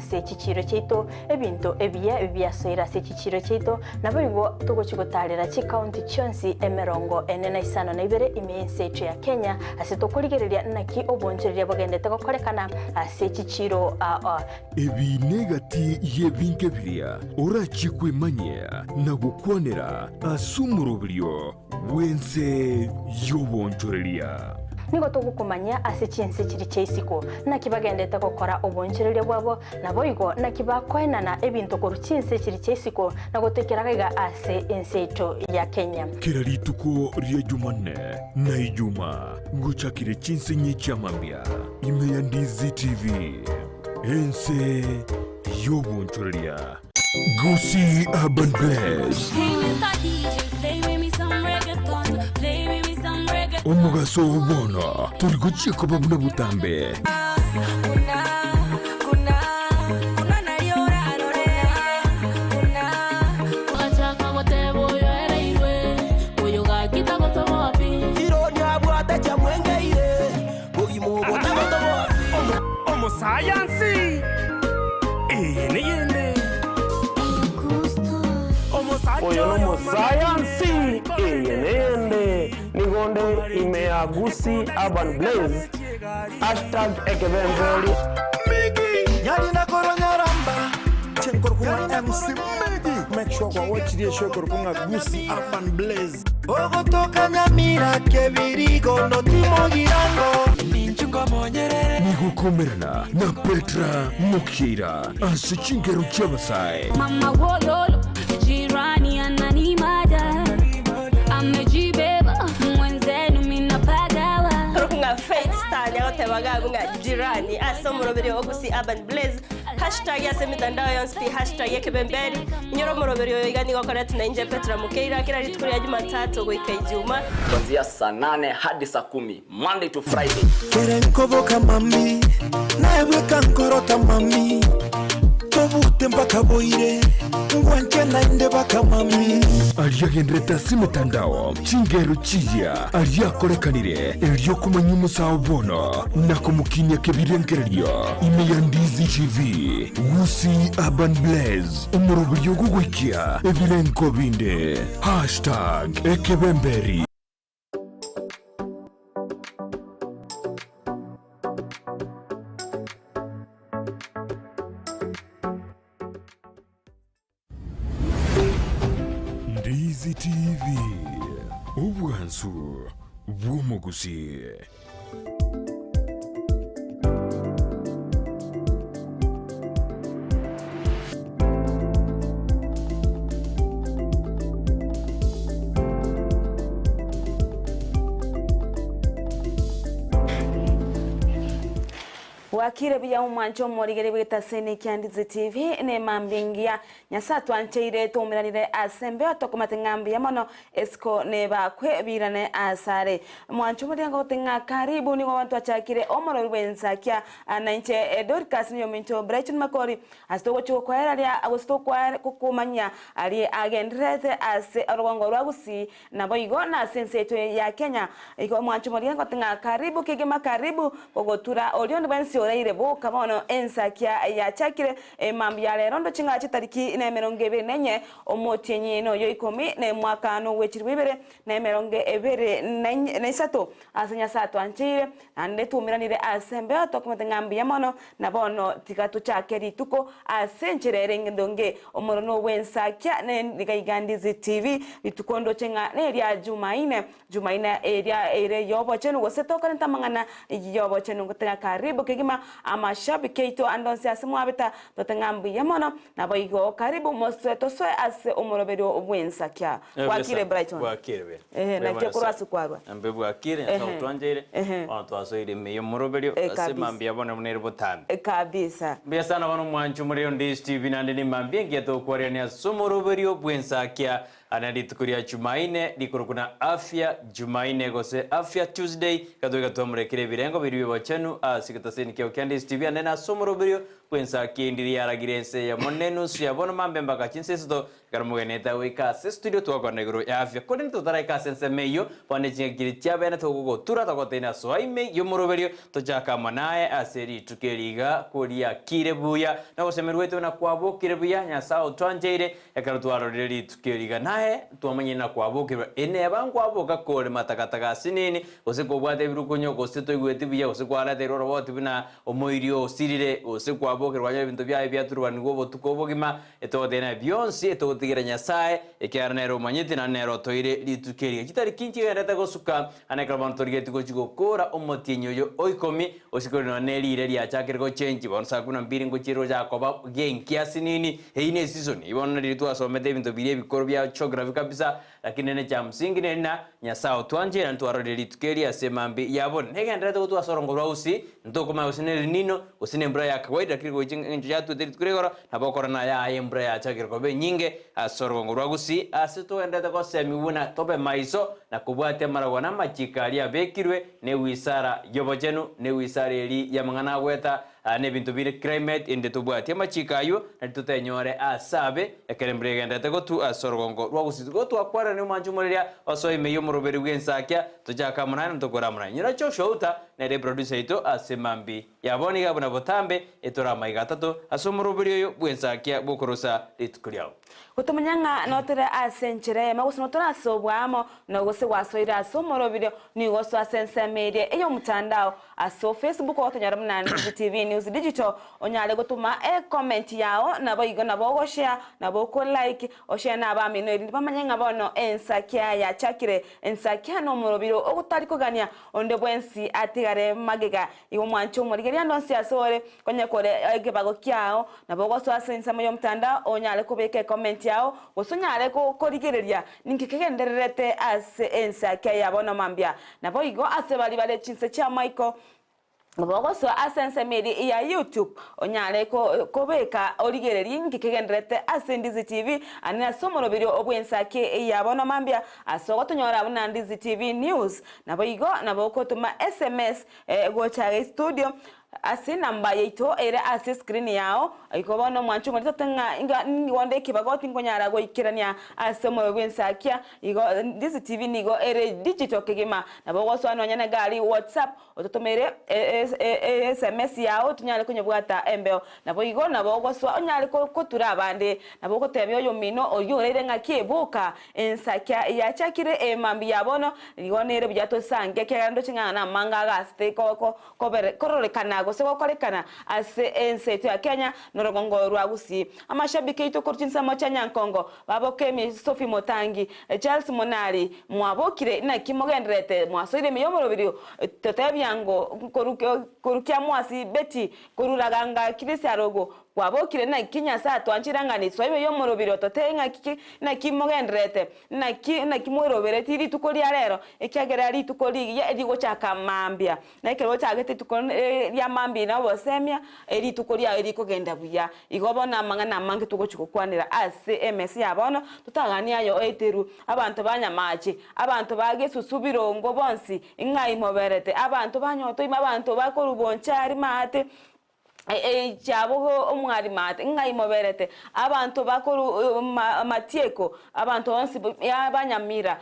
ase chichiiro chiaito, ebinto ebiya biasoire ase chichiiro chiaito, naboigo togochia gotaarera chikaunti chionsi emerongo ene na isano na ibere ime y'ense yaito ya Kenya, ase tokorigereria naki oboonchoreria bogendete gokorekana ase chichiiro aa. Ebi negati y'ebinto biria orachie kwemanyia na gokwanera ase omoroberio bw'ense y'oboonchoreria. Nigo togokomanyia ase chinse chiria chia isiko, naki bagendete gokora oboonchoreria bwabo, naboigo naki bakoenana ebinto korwa chinse chiria chia isiko na gotoikera gaiga ase ense yaito ya Kenya. Kera rituko ria Jumanne na Ijuma gochakire chinse inye chia mambia ime ya Ndizi TV, ense y'oboonchoreria. Gusii Urban Blaze. Omogaso oo bono tori gochia koba buna botambe. Omosayansi, eye neyende. Oyo nomosayansi, eye neyende. Nigo nde ime ya Gusii Urban Blaze, hashtag ekebemberi. Chenkorokwa MC Miggy. Make sure kwa watch the show korokwa ng'a Gusii Urban Blaze. Ogotoka Nyamira kebirigo notimogirango. Nigokomerana na Petra Mokeira ase chingero chi'abasae. Mama wololo, jirani ananimada, amejibeba mwenzenu minapagawa. Ng'a Faith Star niagoteba iga ng'a jirani ase omoroberi o Gusii Urban Blaze Hashtag ase emetandao yonsi pi hashtag ekebemberi. Inyora omoroberi oyo iga nigo okoretwa nainche Petra Mokeira kera rituko ria Jumatatu goika Ijuma. Kuanzia saa nane hadi saa kumi Monday to Friday. Kere nkoboka mami, naye bweka nkorota mami, Tobute mpaka boire, ngwanche naende baka mami. Aria agenderete ase emetandao, chingero chiya aria akorekanire, erio komanya omosao bono na komokinia kebirengererio ime ya Ndizi TV, Gusii Urban Blaze, omoroberio ogogoikia ebirengo binde. Hashtag ekebemberi. Ndizi TV, obwansu bw'omogusii. Bwakire buya omwanche omorigeri bw'etaseni kia Ndizi TV nemambia engiya Nyasae atwancheire twaumeranire ase embeo tokomate ng'a mbuya mono esiko nebakwe birane asare. Mwanche omoriri ngote ng'a karibu nigo abanto twachakire omorori bw'ensakia nainche Dorcas noyominto Brighton Makori ase togochia gokoereria gose tokomanyia aria agendererete ase orogongo rwa Gusii Naboigo nase ense yaito ya Kenya. Igo mwanche morie ngote ng'a karibu kegima karibu gogotura oria onde bwensi oraire boka bono ensakia yachakire emambia ya rero ndoche ng'a chitariki na emerongo ebere na enye omotienyi noyo ikomi na emwaka nogwe chilifu ibere na emerongo ebere na isato ase Nyasae atwancheire naende twaumeranire ase embeo tokomete ng'a mbuya mono na bono tiga tochake rituko ase enchera ere engendonge omoro nobwensakia ne iga Ndizi TV rituko ndoche ng'a neria Jumaine Jumaine eria ere yobochenu gose tokorenta amang'ana yobochenu ngotega karibu kegima amashabiki aito ande onsi ase mwabeta tote ng'a mbuya mono naboigo karibu mosoe tosoe ase omoroberio bwensakia Bwakire Brighton Bwakire buya. Ehe Mbuya naki mono okorwa ase ase kwarwa Mbe bwakire Nyasae Ehe otwancheire ehe bono twasoire ime y'omoroberio Eh ase kabisa mambia bono buna ere botambe. Kabisa. Mbuya sana bono omwancho omorero Ndizi TV naende ne mambia engiya tokwarerania ase omoroberio bw'ensakia ane rituko ria Jumaine rikorokwa na Afya Jumaine gose Afya Tuesday gatoika twamorekire ebirengo biria bi'obochenu ase egetaseni kiao kia Ndizi TV ande nase omoroberio. Bw'ensaki endiri yaragire ense eyemo na enusu ya bono mambe mpaka chinsa isato, ekero mogenete goika ase estudio twakwana igoro ya afya. Korende totaraika ase ensemo eyio, bono chingaki chiria chiabene togogotura togoteina soa ime y'omoroberio, tochake amo naye ase rituko eri iga koriakire buya, na ogosemerwa gwaito buna kwabokire buya, Nyasae otwancheire, ekero twarorire rituko eri iga naye twamanyire na kwabokirwe. Ineba nkwaboka kore matakataka asinini, gose kobwate ebirukunyo, gose toigweti buya, gose kwareteirwe oroboti buna Omoiri oo osirire, gose kwabokerwa kwanyora ebinto biaye biaturubanigwe obotuko obogima, etogotebia naye bionsi, etogotigera Nyasae, ekiagera nere omanyete naende nere otoire rituko erio. Chitariki nchigenderete gosuka, naende ekero bono torigetie gochia gokoora omotienyi oyo o ikomi, gose kore nonya ne riire riachakire gochenchia, bono saa kumi na mbiri ngochia roche koba genki asinini, eyio ne season. Bono nari twasomete ebinto biria ebikoro bia geography kabisa, Lakini nere chia msingi neri na Nyasae otwanchire na ntwarorire rituko eri ase emambia ya bono. Negendererete gotwa ase orongo rwa gusii, ntokomanya gose ne rinino, gose nembura ya kawaida, lakini gocha engencho yatwete rituko ria igoro, nabo okora naye aye embura yachakire koba enyinge ase orogongo rwa gusii, ase togendererete gosemigwa buna tobe maiso na kobwatia amaragwa na amachiko aria abekirwe ne wisara y'obochenu, ne wisara eri y'amang'ana agweta Aya nebinto bire climate ende tobwatie amachiko ayio nari totenyore ase abe ekero embura egenderete gotu ase orogongo rwa gusii. Igo twakwarerania omwancho omoreria osoe ime y'omoroberi bw'ensakia tochake amo naye na tokore amo naye. Nyora Joshua Outa nere eproducer yaito ase mambi ya bono iga buna botambe etore amaiga atato ase omoroberi oyo bw'ensakia bw'okorosa rituko riao. Gotomanya ng'a notore ase enchera eyemo gose notore ase oboamo, na gose gwasoire ase omoroberio, nigo osoe ase ensemo eria ey'omotandao Ase Facebook ogotonyora buna Ndizi TV News Digital onyare gotoma e comment yao naboigo nabo ogoshare nabo oko like oshare na abamino erinde bamanye ng'a bono ensakia yachakire ensakia nomorobiro ogotari kogania onde bwensi atigare magega igo mwanche omorigereria ande onsi ase ore konye kore ekebago kiao nabo ogosoa ase ensemo yomotandao onyare kobeka e comment yao gose onyare korigereria ninki kegendererete ase ensakia ya bono mambia Naboigo ase baria bare chinse chi'amaiko, bogosoa ase ensemo eria ya YouTube, onyare kobeka origererie inki kegendererete ase Ndizi TV, ande ase omoroberio bw'ensaki ya bono mambia ase ogotonyora buna Ndizi TV News. Naboigo nabo okotoma SMS gocha studio Ase enamba yaito ere ase escreen yao, igo bono omwancho omorito tote ng'a inga nigo nde ekebago tinkonyara goikerania ase omoyo bw'ensakia. Igo Ndizi TV nigo ere digital kegima, nabo ogosoa nonya na gari WhatsApp ototomere SMS yao tonyare konyebwata embeo. Naboigo nabo ogosoa onyare kotura abande, nabo ogotebia oyomino oyio oraire ng'aki eboka ensakia yachakire emambia ya bono, igo nere buya tosange ekiagera ndoche ng'a namanga agasete Kororekana gose gokorekana ase ense yaito ya Kenya norogongo rwa Gusii. Amashabiki aito korwa chinsemo chia Nyankongo, Babokemi, Sophie Motangi, Charles Monari, mwabokire naki mogendererete mwasoire ime yomoroberio totebia ngo koru Kiamwasi Betty koru Raganga Chris Arogo kwabokire naki Nyasae atwanchire ng'a nisoe ime yomoroberio totebe ng'aki naki mogendererete Naki, naki mweroberetie rituko ria rero, ekiagera rituko rigiya erigochaka mambia, na ekero ochagete rituko ria mambia na obosemia, erituko riao erikogenda buya. Igo bono amang'ana amange togochia gokwanera ase emesa ya bono, totaganie aye oeterwe, abanto ba Nyamache, abanto ba Gesusu birongo bonsi, ing'ai moberete, abanto ba Nyotoima, abanto ba korwa Bonchari maate, Chiabo omwarimate, ng'ai moberete? Abanto bakorwa matieko, abanto bonsi ba Nyamira,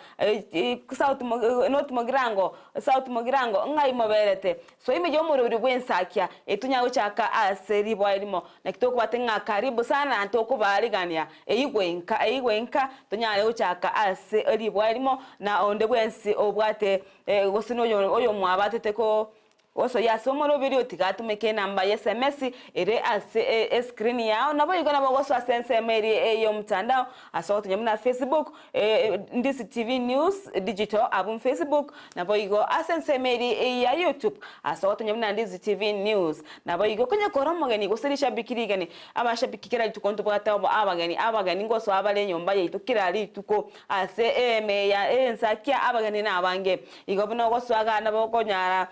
South North Mugirango, South Mugirango, ng'ai moberete? Soa ime y'omoroberi bw'ensakia, etonya gochaka ase riboa erimo, naki tokobate ng'a karibu sana na tokobaarigania eigwe inka, eigwe inka, tonyare gochaka ase riboa erimo, na onde bwensi obwate gose noyo oyomwabatete ko Gosoyia ase omoroberio, tiga atumeke enamba ya sms ere ase escreen yao. Naboigo nabo ogosoa ase ensemo eria ey'omotandao ase ogotonya buna Facebook, Ndizi TV News Digital abwo Facebook, naboigo ase ensemo eria ya YouTube ase ogotonya buna Ndizi TV News. Naboigo konya kore omogeni gose rishabiki rigeni, abashabiki kera rituko ntobwate abageni, abageni ngosoa bare enyomba yaito kera rituko ase ime ya ensakia abageni nabange. Igo buna ogosoa igaa nabo okonyara.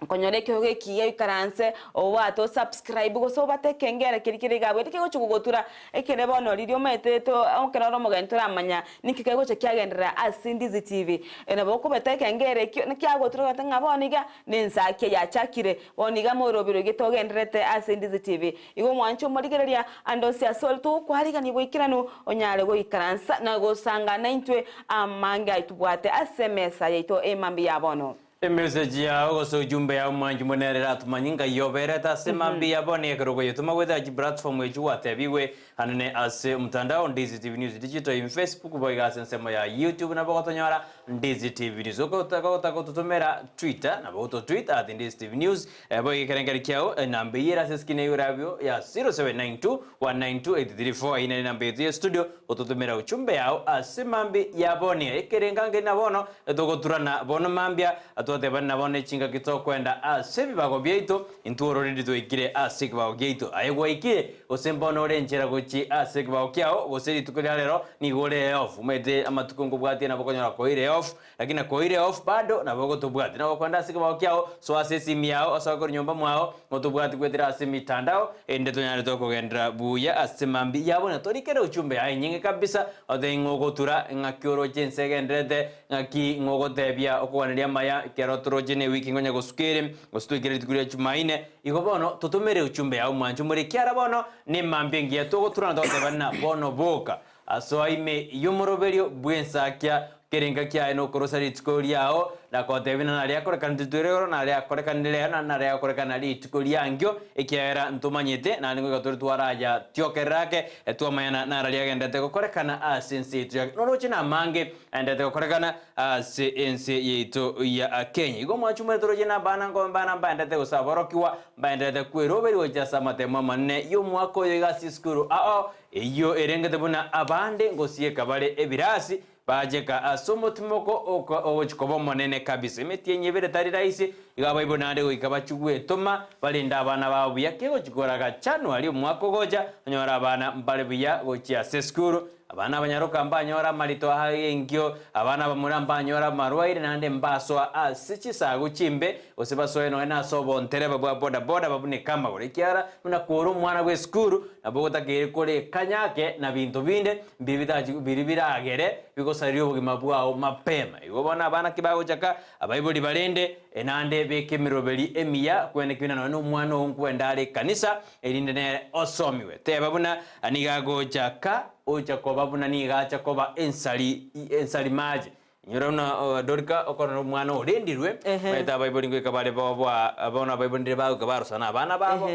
Okonyora ekerogo ekiya oikaranse, obwate osubscribe gose obate ekengere keria kere iga abwo erio kegochia gogotura ekere bono riria omanyete to ekero ore omogeni toramanya ninki kegocha kiagenderera ase Ndizi TV. Nabo okobeta ekengere ekio kiagotura ogoteba ng'a bono iga na ensakia yachakire, bono iga morobio roiga togendererete ase Ndizi TV. Igo omwanche omorigereria ande onsi ase ore togokwarigania boikeranu onyare goikaransa na gosanga naintwe amange aytobwate ase emesa yaito emambia ya bono. Emessage yao gose ujumbe yao mwanchi mbwene ere eratomanye ngai oberete ase mambia bono ekero okoyetoma goetera chiplatform echio gwatebigwe anene ase omotandao Ndizi TV News Digital in Facebook boigo ase ensemo ya YouTube nabo ogotonyora Ndizi TV News ogotaka gototomera Twitter nabo ogototweet at Ndizi TV News boigo ekerengerio kiao enamba eyio ere ase eskrini eyio orabio ya 0792 192 834 eyio nere enamba yaito ya studio gototomera ujumbe yao ase mambia ya bono ekerenga nkerina bono Togoturana bono mambia, twatebana nabo nechingaki tokoenda ase ebibago biaito, intwe ororeri twaikire ase ekebago giaito. Aye gwaikire, gose mbono ore enchera gochia ase ekebago kiao, gose rituko ria rero nigo ore off. Omanyete amatuko nkobwatie nabo okonyora koire off, lakini na koire off bado nabo ogotobwatia. Nabo okoenda ase ekebago kiao, soa ase esimi yao, osoe korwa nyomba mwao, otobwatie goetera ase emitandao, erinde tonyare tokogenderera buya ase mambia ya bono. Torikere ujumbe yaye enyinge kabisa, Otebie ng'a ogotura, ng'aki oroche ense egendererete, ng'aki ng'a ogotebia okoganeria amaya, ekero toroche ne ewiki ngonya gosuka ere, gose toikere rituko ria Chumaine. Igo bono totomere uchumbe yao mwanche more ekiara bono nemambia engiya togoturana togoteba ng'a bono boka asoa ime y'omoroberio bw'ensakia kera engaki yaye nokorosa rituko riao, na kotebia ng'a naria akorekanete rituko ria igoro, naria akorekanire rero, naende naria agokorekana rituko riankio, ekiagera ntomanyete, naende ngoika tore twaraya tiokerera ake, Twamanyana nararia agenderete gokorekana ase ense yaito ya Noroche namange agenderete gokorekana ase ense yaito ya Kenya. Igo omwanchi omwene toroche nabana nkobe mbana mbaenderete gose aborokigwa mbaenderete kweroberi gocha ase amatemo amanene y'omwaka oyo iga ase esukuru ao eyio erengete buna abande ngosieka bare ebirasi Bacheka ase omotimoko oko ogochia koba omonene kabisa. Emetienyi ebere tari rahisi, igo abaibori naende goika bachie gwetoma, barende abana babo buya. Kegochia koraga January omwaka ogocha, onyore abana mbare buya gochia ase esukuru. Abana abanyaroka mbanyore amarito aa enkio, abana abamura mbanyore amarwaire naende mbasoa ase chisagu chimbe, gose basoe nonya nase obontereba bwa bodaboda babuneke amagoro, ekiagera buna kore omwana bw'esukuru nabo ogotakeire kore ekanya ake na binto binde mbiri biria biragere bigosarerie obogima bwao mapema. Igo bono abana ki bagochaka, abaibori barende, naende beka emeroberi emiya kwene kina nonya nomwana oo nkwenda are ekanisa, erinde nere osomiwe. Teba buna nigo agochaka ocha koba buna nigo acha koba ensari ensari mache. Inyora buna Dorika okorora omwana orendirwe, omanyete abaibori ngoika bare boboa bono abaibori ndire bagoika barosana abana babo,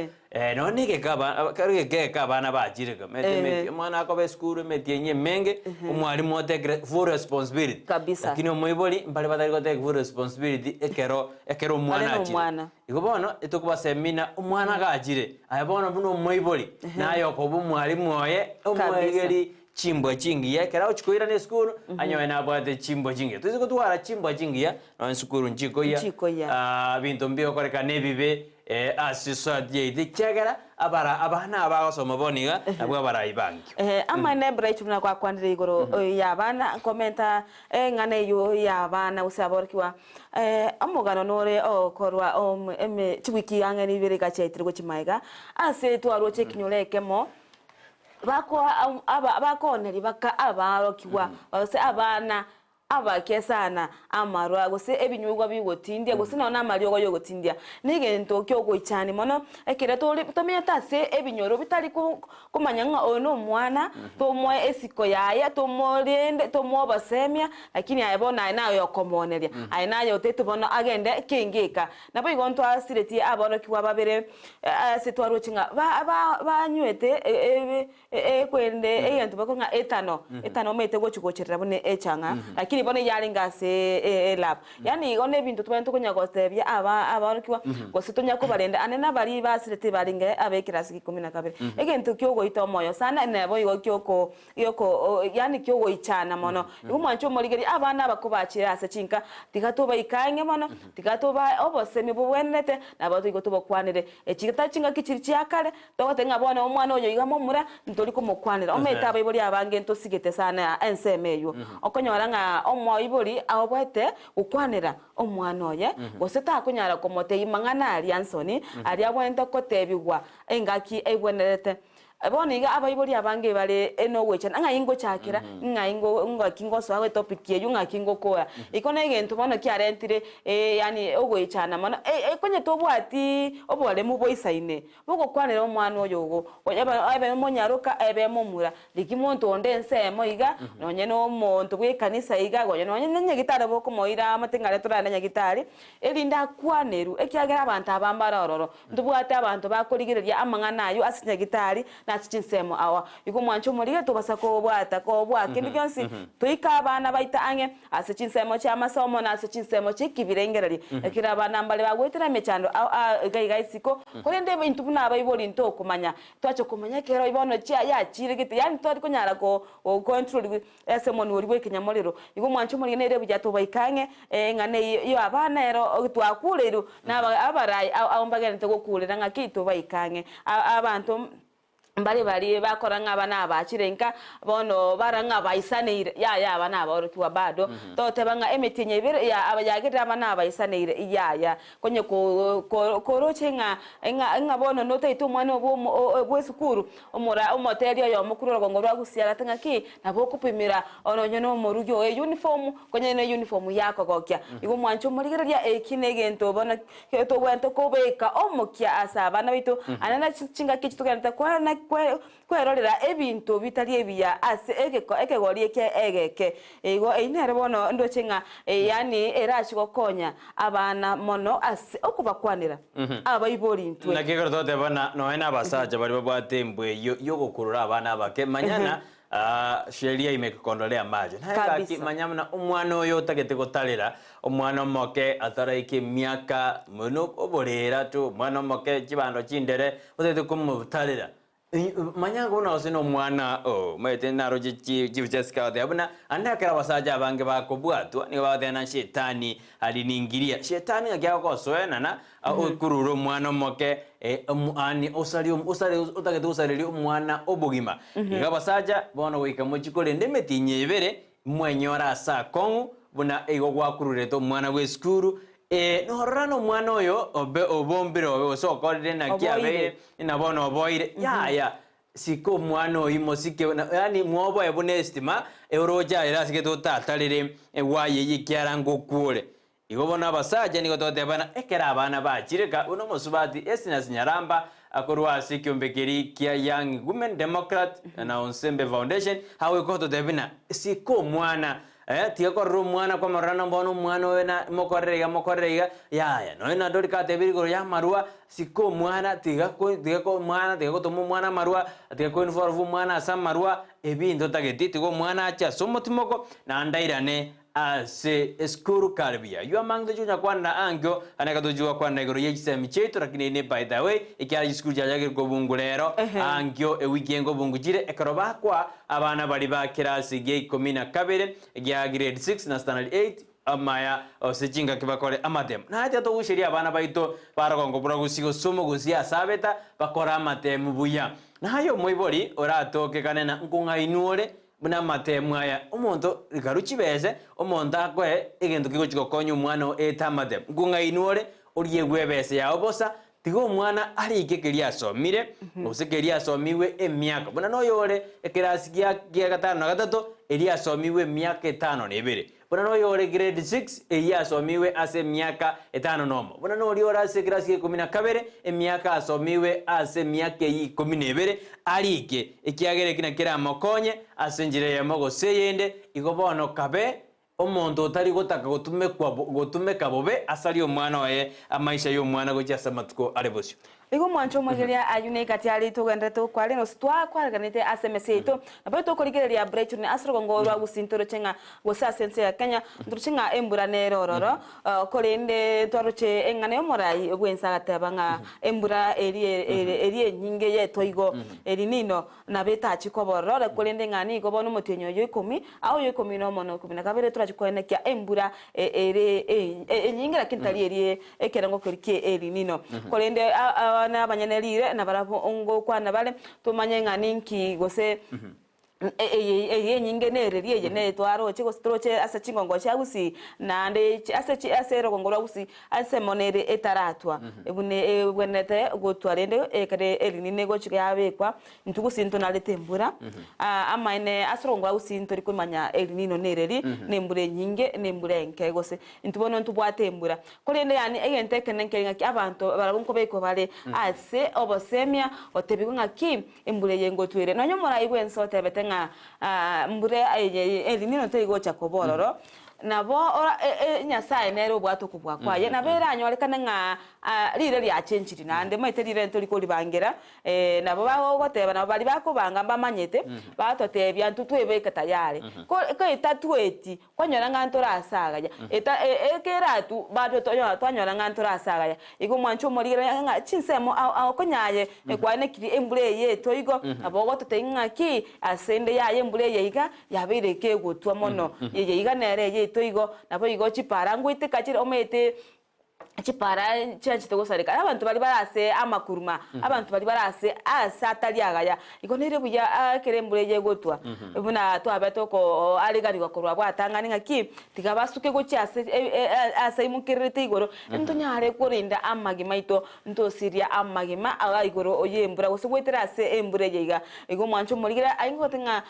nonya na egeka aba kero egeka eke abana bachire iga, omanyete emeti omwana akoba esukuru emeti enye emenge, omwalimu otekire full responsibility. Kabisa. Lakini omoibori mbare batari gotake full responsibility ekero ekero Bare omwana na achire. omwana. Igo bono etokobasemia omwana gachire, aye bono buna omoibori, naye okoba omwalimu oye, omoegeri Chimbwa chingiya, ekero agochia koirana esukuru, anyore nabwate chimbwa chingiya. Toise gotwara chimbwa chingiya, nonya esukuru nchikoyia, Nchikoyia. ah, binto mbigokorekana ebibe ase society yaito ekiagera abara abana aba bagosoma bono iga, nabwo abarai bankio. Ehe, amaene Bright buna gwakwanire igoro y'abana, nkomenta eng'ana eyio y'abana gose aborokigwa, omogano nore okorwa eme chiwiki ang'e nibere iga chiaetire gochia magega, ase twaroche ekenyoro ekemo, Bakoa aba bakooneria baka abaorokigwa gose abana abake sana amarwa gose ebinywegwa bigotindia gose nonya na amariogo y'ogotindia. Negento ki'ogoichania mono ekero tore tomenyete ase ebinyoro bitari ko komanya ng'a oyo nomwana tomoe esiko yaye tomorende tomoe obosemia lakini aye bono aye naye oyokomooneria aye naye otaete bono agende kengeka. Naboigo ntwasiretie aborokigwa babere ase twaroche ng'a banywete ekwende egento bakore ng'a etano, etano omanyete gochi gocherera buna echang'a, lakini bono eyarenge ase elab. Yaani igo na ebinto tobwenerete konya gotebia aba aborokigwa gose tonya kobarenda ande nabaria basirete barenge abe ekerasi gia ikomi na kabere. Egento kia ogoita omoyo sana nabo igo kioko gioko yaani kiogoichana mono. Igo omwanche omorigererie abana aba kobachire ase chinka, tiga tobaike ang'e mono, tiga tobae obosemi bobwenerete, nabo igo tobakwanere. Echi tari chingaki chiria chia kare, togoteba ng'a bono omwana oyo iga momura, ntori komokwanera. Omanyete abaibori abange ntosigete sana ensemo eywo. Okonyora ng'a. omoibori aoboete gokwanera omwana oye, gose takonyara komotebia mang'ana aria nsoni, aria abwenerete kotebigwa engaki egwenerete. Bono iga abaibori abange bare nogoichana, ng'ai ngochakera, ng'ai ngo ngaki ngosoa etopic eywo, ng'aki ngokora. Iko na egento bono kiarentire yaani ogoichana mono, konye tobwati oboremu boisaine, bogokwanera omwana oyo ogo, ebe ebe omonyaroka ebe momura, rigia monto onde ensemo iga, nonye na omonto bwa ekanisa iga, gonya nonye na nyagitari bokomoira amate ng'a aria torarende nyagitari, erinde akwanerwe, ekiagera abanto aba mbare ororo. Ntobwate abanto bakorigereria amang'ana ayio ase chinyagitari na ase chinsemo ao. Igo mwanche omorige tobasa kobwata kobua kende gionsi toike abana baito ang'e ase chinsemo chi'amasomo na ase chinsemo chi'ekibirengererio. Ekero abana mbare bagoetera emechando ao ao iga iga isiko, korende intwe buna abaibori ntokomanya. Twacha komanya ekero bono chia yachiire gete yaani tori konyara ko control Ase omonwa oria bw'ekenyamorero. Igo omwancho omorige nere buya tobaike ang'e, eng'ana eyio y'abana ero twakureirwe na abarai ao mbagenderete gokurera ng'aki tobaike ang'e. Abanto mbare baria bakora ng'a abana abachire inka, bono bara ng'a baisaneire, yaya aba nabaorokigwa bado. Toteba ng'a emetienyi ebere yagerire abana abaisaneire, yaya. Konye koroche ng'a ng'a bono notaete omwana oo bw'esukuru, omora omoteria oyomo korwa orogongo rwa Gusii agate ng'aki, nabo okopimera nonye na omorugi oo eyuniform, konye ne eyuniform yakogokia. Igo mwanche omorigereria eki negento bono tobwenerete kobeka omokia ase abana baito, aye na chingaki echi togenderete kwerorera ebinto bitari ebiya ase egeko ekegori eke egeke. Igo eyio nere bono ndoche ng'a yaani erache gokonya abana mono ase okobakwanera abaibori intwe. Naki ekero togoteba na nonya na abasacha baria babwate embwa eyio yogokurura abana abake, manyana sheria imekukondolea macho. Naye gaki Kabisa. manya buna omwana oyo otagete gotarera, omwana omoke ataraika emiaka buna oborera tu, omwana omoke chibando chindere, otagete komotarera. Manya buna gose nomwana oo, omanyete naroche chibicha chikagoteba buna ande ekero abasacha abange bakobwatwa nigo bagoteba na shetani aliningiria. Shetani ng'aki agogosoenana okurure omwana omoke yaani osarie osare otagete gosareria omwana obogima. Igo abasacha bono goika mochie korenda emetienyi ebere mwenyore ase akong'u buna igo gwakururete omwana bw'esukuru Ee, norora nomwana oyo obe obombire obe gose okorire naki Oboire. abeire, na bono oboire. Yaya, sika omwana oyio mosike na yaani mwoboe buna estima, oroche aye rasigete otatarere ewaya eyio ekiara ngokwore. Igo bono abasacha nigo togotebana ekero abana bachire ka buna omosubati Esness Nyaramba akorwa ase ekiombe keria kia Young Women Democrat na Onsembe Foundation agoika gototebia buna sika omwana Eh, tiga korora omwana kwamorora ng'a bono omwana oyo na mokorere iga mokorere iga, yaya. Nonya na Dorika atebire igoro y'amarwa, sika omwana, tiga ko tiga ko omwana tiga gotoma omwana amarwa, tiga ko involve omwana ase amarwa, ebinto otageti, tiga omwana ache ase omotimoko, naende airane ase esukuru kare buya. Aywo amange tochia konya kwanera ankio, naende ekero tochia gokwanera igoro ye chisemi chiaito, lakini eye ne by the way, ekiagera chisukuru chiachakire kobungu rero, ankio ewiki eye nkobungu chire, ekero bakwa, Abana baria ba kerasi gia ikomi na kabere, gia grade 6 na standard 8, amaya gose chingaki bakore amatemo. Naye tiga togoicheria abana baito barogongo buna gose gose omogosi ase abeta bakore amatemo buya. Naye omoibori oratoke kane na nkong'ainwa ore buna amatemo aya omonto rikarwa chibese omonto akoe egento kegochi gokonya omwana oo ete amatemo. Nkong'ainwa ore oriegwe ebese yao bosa Tiga omwana arike keria asomire, gose keria asomigwe emiaka, buna noyore ekerasi gia gia gatano na gatato, eria asomigwe emiaka etano na ebere, buna noyore grade six, eria asomigwe ase emiaka etano na omo, buna noria ore ase ekerasi gia ikomi na kabere, emiaka asomigwe ase emiaka eyio ikomi na ebere, arike, ekiagera eki nakeramokonye ase enchera eyemo gose eyende, igo bono kabe Omonto otari gotaka gotumekwa gotumeka bobe asarie omwana oye amaisha y'omwana gochia ase amatuko are bosio. Igo omwancho omwegeria ayio negati aria togendererete gokwaria gose twakwareganete ase emesa yaito, nabo tokorigereria Brighton ase rogongo rwa Gusii ntoroche ng'a gose ase ense ya Kenya ntoroche ng'a embura nere ororo, korende twaroche eng'ana y'omorai bw'ense agateba ng'a embura eria eria enyinge yetwa igo El Nino Nabo etachie koba ororo, korende ng'a nigo bono omotienyi oyo ikomi, ao oyo ikomi nomo na ikomi na kabere torache koenekia embura ere enyinge lakini tari eria ekerengo keria kie El Nino. Korende abana abanyene riire nabarabwo ngokwana bare, tomanye ng'a ninki gose. Eye eye enyinge nereri eye neye twaroche gose toroche ase chingongo chia Gusii, naende ase chi ase erogongo rwa Gusii ensemo nere etaratwa, buna ebwenerete gotwa rende ekere erinini egochika yabekwa, intwe Gusii ntonarete embura, amaene ase orogongo rwa Gusii ntori komanya erinino nereri, na embura enyinge na embura enke gose intwe bono ntobwate embura. Korende yaani egento ekenene nkeri ng'aki abanto barabwo nkobekwa bare ase obosemia gotebigwa ng'aki Embura eye ngotwere. Nonya omorai bw'ense otebete ng'a mbura eye El Nino teri gocha koba ororo, nabo ora Nyasae nere obwate okobua kwaye, nabo eranyorekane ng'a rire riachenchiri naende, omanyete rire ntori koribangera, nabo bagogoteba nabo baria bakobanga mbamanyete, batotebia intwe twebeke tayari. Ko etatweti Kwanyora ng'a ntore ase agaya, eta ekeratu bado tonyora twanyora ng'a ntore ase agaya. Igo omwancho omorigereria ng'a chinsemo ao ao konyaye ekwanekiri embura eye etwa igo, nabo ogototebia ng'aki ase ende yaye embura eye iga yabeire kegotwa mono, eye iga nere eye etwa igo, nabo igo chipara ngoiteka chire omanyete chipara chianchete gosareka, abanto baria bare ase amakuruma, abanto baria bare ase ase atari agaya, igo nere buya ekero embura eye egotwa, buna twabete oko areganigwa korwa abwo atang'ani ng'aki, tiga basuke gochia ase ase aimokererete igoro, ntonyare korinda amagima aito, ntosiria amagima aya igoro ye embura gose goetera ase embura eye iga. Igo omwancho omorigere aye ngote ng'a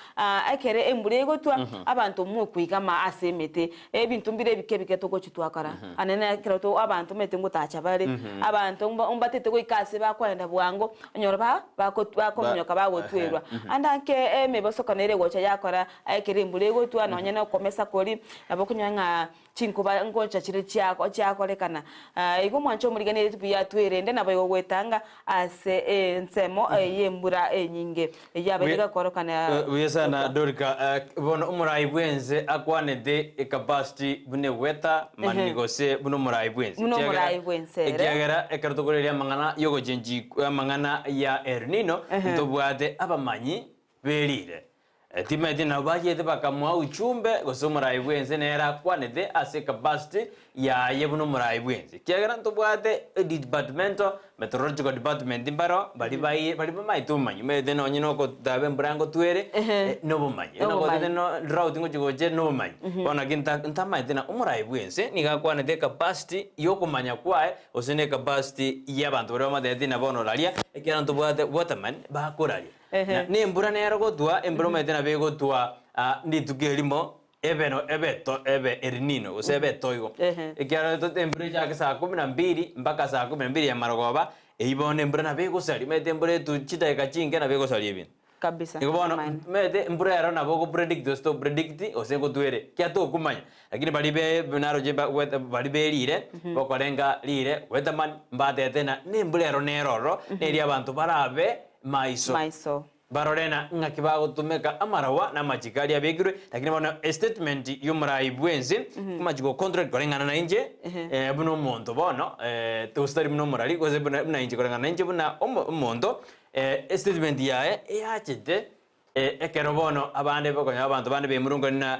ekere embura egotwa, abanto mokoigama ase emete, Ebinto mbire ebike ebike togochia twakora, anene ekero to abanto omanyete ngotacha bare, abanto mba mbatete goika ase bakoenda bwango, onyore ba bako bakominyoka bagotwerwa. Ande ake emebosokano ere gocha yakora ekero embura egotwa nonye na okomesa koria, nabo okonyora ng'a chinkoba ngocha chire chiako chiakorekana. Igo omwancho omorigereria buya twerende nabo igo goetanga ase ensemo eye y'embura enyinge, eyio yabeire egakorokana Buya sana Dorika, bono omorai bwense akwanete ecapacity buna egweta mani gose buna omorai bwense. Buna omorai bwense ere. Ekiagera ekero tokoreria amang'ana yogochenchi amang'ana ya El Nino, ntobwate abamanyi berire. Timanyeti nabo bachete bakamoa uchumbe gose omorai bw'ense nere akwanete ase ecapacity yaye buna omorai bw'ense. Ekiagera ntobwate edepartmental meteorological department mbaro baria bai baria bamaete obomanyi omanyete nonye na okotaba embura ngotwere nobomanyi, Nobomanyi. nagotete no drought ngochi gocha nobomanyi. Bono naki nta ntamaete na omorai bw'ense nigo akwanete ecapacity yokomanya kwaye gose na ecapacity ya abanto baria bamotebeti na bono raria ekiagera ntobwate waterman bakoraria. Na nembura nero gotwa, embura omanyete nabo egotwa rituko erimo, ebe no ebe to ebe El Nino gose ebe etoigo. Ekiagera to embura echake saa kumi na mbili mpaka saa kumi na mbili ya marogoba, eyio bono embura nabo egosaria, omanyete embura etwe chidakika chinke nabo egosaria ebinto. Kabisa, Igo bono amaene. omanyete embura ero nabo ogo predict gose to predict gose ngotwere, ekiagera tokomanya. Lakini baria be naroche ba gwete baria berire, bokorenga rire, weatherman, mbatete na nembura ero nere ororo, neria abanto barabe maiso. Maiso. Barore na ng'aki bagotumeka amarawa na amachiko aria abekirwe, lakini bono estatement y'omorai bw'ense, amachiko contract koreng'ana na inche, buna omonto bono, gose tari buna omorari, gose buna buna inche koreng'ana na inche buna omo omonto, estatement yaye eyachete Ekero bono abande bakonyora abanto bande bemurungani na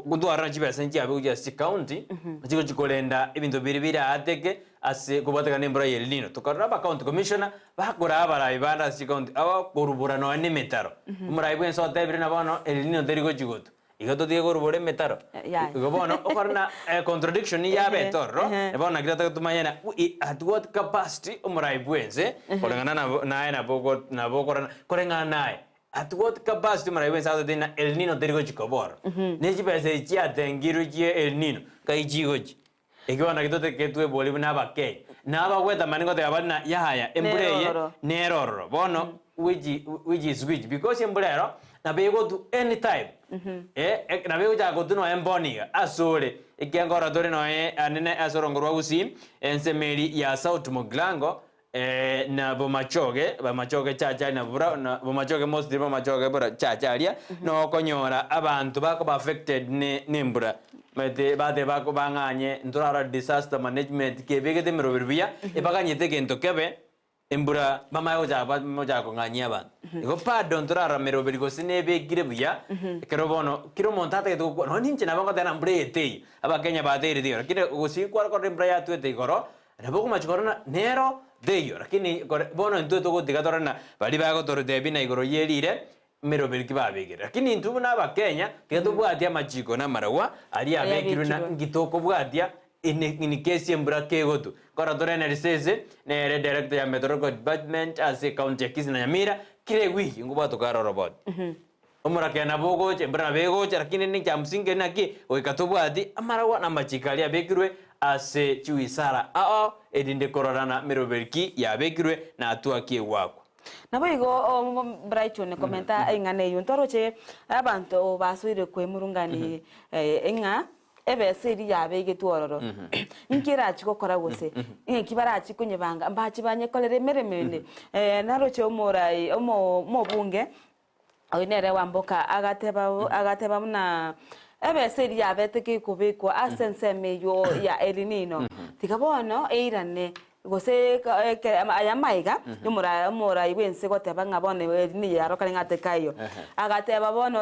gotwarana chibesa nchiabe gochia ase chicounty, chigochi korenda ebinto biria biraateke ase kobwatekana na embura ya El Nino. Tokarora aba county commissioner bakoraa abarai bande ase chicounty abakorubora nonya na emetaro. Omorai bwense otebire na bono El Nino teri gochi gotwa, igo totige korubora emetaro. Igo bono okore na contradiction yabete ororo, bono naki totagete tomanye na at what capacity omorai bwense koreng'ana nabo naye nabo nabo okorana koreng'ana naye at what capacity omorai bwense agoteba ng'a El Nino teri gochi koba ororo. Ne chibesa echi chiatengirwe chie El Nino, nkai chigochi? Ekio bono naki totagete tweborie buna Abakenya. Na abagwetamani ngoteba bare na yaya embura eye Nere ororo. nere ororo. Bono which which is which because embura ero nabo egotwa anytime eh nabo egochaka gotwa nonya mbono iga asore ekiagera nkorora tore nonya anene ase orongo rwa Gusii ensemo eria ya South Mugirango na bomachoge bamachoge chacha na bura na bomachoge mostly bomachoge bura chacha aria nokonyora abanto bakoba affected ne nembura omanyete bateba bako bang'anye ntorarora disaster management kebegete emeroberi buya ebaganyete egento kebe embura bamanye gochaka bamochaka kong'anyia abanto. Igo bado ntorarora meroberi gose nebekire buya ekero bono kera omonto atagete gokwana nonye ninche nabo ngoteba na mbura eye teiyo abakenya bateire teiyo lakini gose kware korora embura yatwete igoro Nabo okomachi korora nero teiyo, lakini kore bono intwe togotiga torore na baria bagotorotebia na igoro ye rire. Emeroberi ki babekire? Lakini intwe buna abakenya tiga tobwatie amachiko na amaragwa aria abekirwe na Ayabekirwe. nki tokobwatia in in case embura kegotwa. Nkoro tore na Risese nere director ya meteorological department ase ecounty ya Kisii na Nyamira kera ewiki nkobwate okarora bote. Omorakera nabo ogocha embura nabo egocha lakini rende ekya msingi naki goika tobwati amaragwa na amachiko aria abekirwe ase chiwisara ao erinde kororana meroberi ki yabekirwe na hatua ki egwakwa. Naboigo Brighton komenta eng'ana eyio, ntoroche abanto basoire kwemurungani ng'a ebesa eria yabegetwe ororo, inki erachie gokora gose, ng'aki barachie konyebanga, mbache banyekorere emeremo ende. Naroche omorai omobunge Oyio nere Wamboka agateba agateba buna ebesa eria yabete gekobekwa ase ensemo eyio ya El Nino, tiga bono eirane gose eke aya amaiga yomora omorai bwense goteba ng'a bono El Nino yarokane ng'a tekaiyo. Agateba bono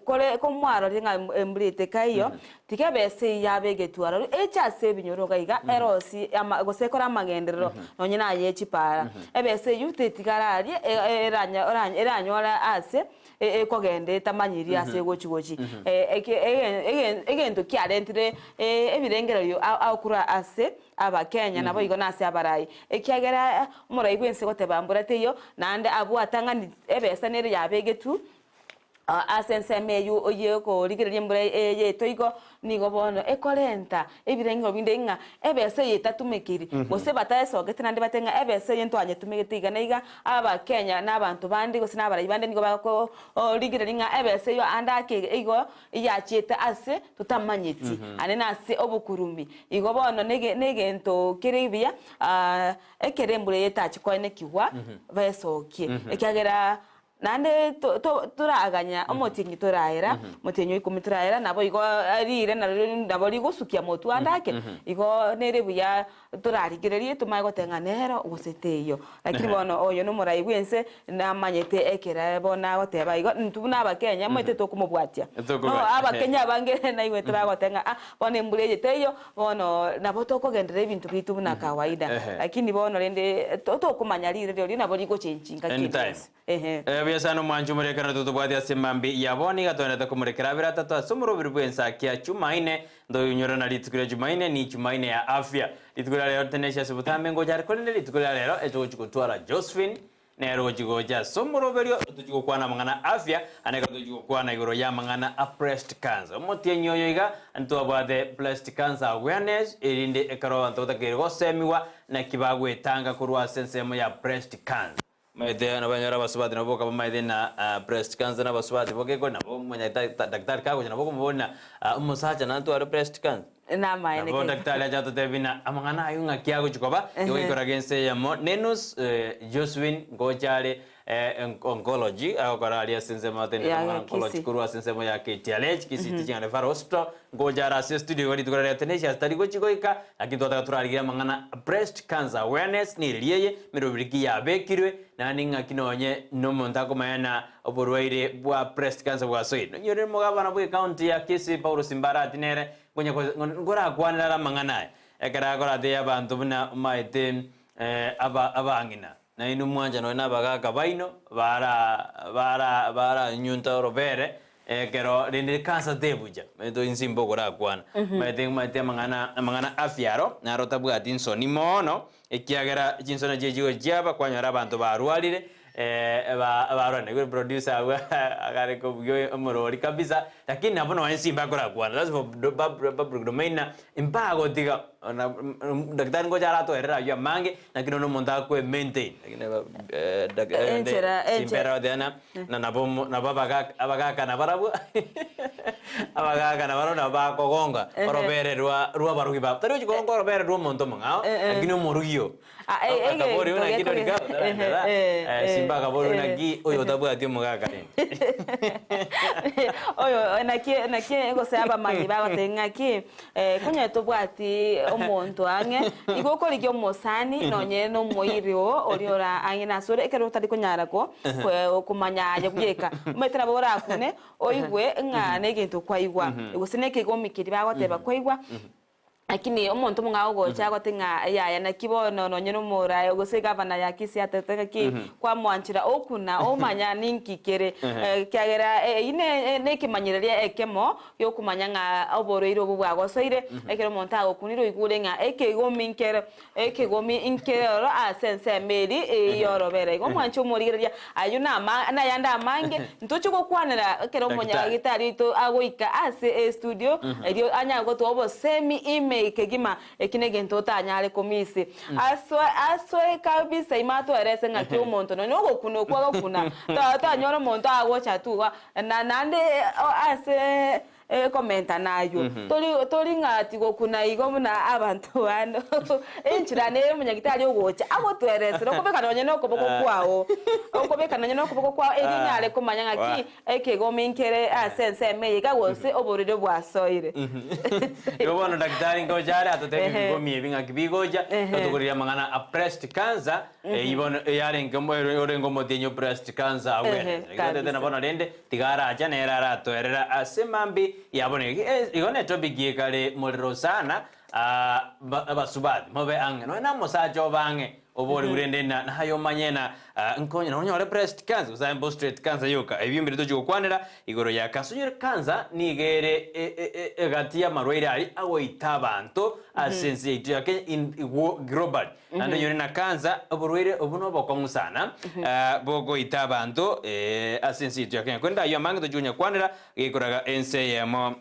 kore komwarorire ng'a embura eye tekaiyo, tiga ebesa eyio yabegetwe aroro eche ase ebinyoro iga iga erosie ama gose ekore amagenderero nonye naye chipara. Ebesa eyio tetigara aria eranya oranya eranyore ase ekogenda etamanyiri ase egochi gochi. Eke ege egento kiarentire ebirengererio aokorwa ase abakenya naboigo nase abarai. Ekiagera omorai bwense goteba mbura teiyo naende abwo atang'ani ebesa nere yabegetwe Ase ensemo eyio y'okorigereria embura eye yaito igo nigo bono ekorenta ebirengero binde ng'a ebesa eye etatumekiri, gose bataesogete naende batebe ng'a ebesa eye ntwanyetumegete iga na iga, Abakenya na abanto bande gose na abarai bande nigo bagokorigereria ng'a ebesa eyio ande ake igo yachiete ase totamanyeti, ande nase obokurumi. Igo bono nege negento kere buya ekero embura eye etachi koenekigwa besokie, ekiagera Naende toraganya omotienyi toraera, omotienyi o ikomi toraera, naboigo riire nario nabo rigosukia motwe ande ake, igo nere buya torarigererie tomanye goteba ng'a nero gose teiyo. Lakini bono oyo nomorai bw'ense namanyete ekere bono agoteba igo, intwe buna abakenya omanyete tokomobwatia. No abakenya abange naigwete bagoteba ng'a ah bono embura eye teiyo, bono nabo tokogenderera ebinto biaito buna kawaida. Lakini bono rende tokomanya riire rirorio nabo rigochenchi ngaki ende Anytime. yonsi. Ehe. Buya sana omwancho omorekano totobwate ase mambi ya bono iga twenderete komorekera abere atato ase omoroberi bw'ensakia Jumaine ntoyonyorana rituko ria Jumaine ni Jumaine ya afya rituko ria rero tenesia ase botambe ngocha are korende rituko ria rero etogochi gotwara Josephine nere ogochi gocha ase omoroberio tochi gokwana amang'ana afya ande ekero tochi gokwana igoro ya amang'ana a breast cancer omotienyi oyo iga ntwabwate breast cancer awareness erinde ekero abanto batakeire gosemiwa naki bagwetanga korwa ase ensemo ya breast cancer. Maete nabanyora abasubati nabo boka bamaete na breast cancer na abasubati boka ekori nabo omonyene daktari kagocha nabo okomoboria na omosacha natware breast cancer. Namaene Nabo kegima. daktari acha atotebie na amang'ana ayio ng'aki agochi koba, igo ikoraga ense eyemo nenus Josephine ngocha are oncology agokora aria ase ensemo atenenete Ya amang'ana oncology Kisii. korwa ase ensemo ya KTRH Kisii Teaching and Referral Hospital ngocha are ase estudio igo rituko riria Tenacious tari gochi goika Naki twataka torarigerie amang'ana a breast cancer awareness nereri eye emeroberi ki yabekirwe naende ng'aki nonye nomonto akomanya na oborwaire bwa breast cancer bwasoire. Nonyore omogabana bwe county ya Kisii Paul Simbarati nere nkonya nkorakwanere are amang'ana aya ekero akoratebia abanto buna omaete aba abang'ina nainwe mwancha nonye na abagaka baino bara bara baranyunta orobere Ekero rende kansa tebucha, omanyete inse imbe okorakwana, omanyete omanyete amang'ana amang'ana afya aro, naro tabwati nsoni mono, ekiagera chinsoni nachio chigocha chiaba kwanyora abanto barwarire ba barwarire. Naigure producer abwo agare kobugia omorori kabisa, lakini nabo nonye inse imbe akorakwana, that's for public domain na mbagotiga na daktari ngocha aratoerere aywo amange, lakini nonya omonto akwe maintain, lakini Enchera enchera. simpera goteba ng'a. Na nabo nabo abagaka abagaka nabarabwo abagaka nabarabwo nabo bakogonga orobere rwa rw'abarugi babo. Tari gochi kogonga orobere rwa omonto omong'ao, lakini omorugi oo. Akaboria buna ki Dorika otarandora, Simba akaboria buna ki oyo otabwati omogaka rende. Oyo naki naki gose abamanyi bagoteba ng'aki Konya tobwati omonto ang'e, igo okorigia omosani nonye nomoiri oo oria ore ang'e nasore ekero otari konyara ko komanya aye bweka. Omanyete nabo orakune oigwe ng'a negento kwaigwa, gose nekegomi keria bagoteba kwaigwa. Lakini omonto omong'ao ogocha agote ng'a yaya naki bono nonye nomorae gose egavana ya Kisii atete ng'aki kwamwanchera okuna omanya ninki kere ekiagera eyio ne nekemanyereria ekemo giokomanya ng'a oborwaire obwo bwagosoire ekero omonto agokunire oigure ng'a ekegomi nkere ekegomi nkere ororo ase ensemo eria yorobere. Igo omwanche omorigereria ayio nama nayande amange ntoche gokwanera ekero omonyagitari oito agoika ase estudio erio anyare gotoa obosemi ime kegima eki negento otanyare komisi. Asoe asoe kabisa ime atoerese ng'aki omonto nonye ogokuna okwo agokuna tonyora omonto agocha tu iga na naende ase Ekomenta nayio, tori tori ng'a tigokuna igo buna abanto bande. Enchera nere omonyagitari ogocha agotweresera okobeka nonye na okoboko kwao, okobeka nonye na okoboko kwao erio onyare komanya ng'aki ekegomi nkere ase ensemo eye iga gose oborwaire bwasoire. Igo bono daktari ngocha are atotebie ebigomi ebi ng'aki bigocha, totogoreria amang'ana a breast cancer, Eyio bono eyarenge orenge omotienyi o breast cancer agwenerete. Naki totete na bono rende tiga arache nere aratoerera ase mambi ya bono igo ne topic ekare morero sana abasubati mobe ang'e nonya na omosacha obe ang'e oborigwe rende na naye omanye na nkonye nonyore breast cancer gose aye prostate cancer yoka ebio mbire tochi gokwanera igoro ya cancer onyore cancer nigo ere egati y'amarwaire aria agoita abanto ase ense yaito ya Kenya in globally. Naende onyore na kansa, oborwaire obwo nobokong'u sana, bogoita abanto ase ense yaito ya Kenya. Korende ayio amange tochia konyakwanera, gekoraga ense eyemo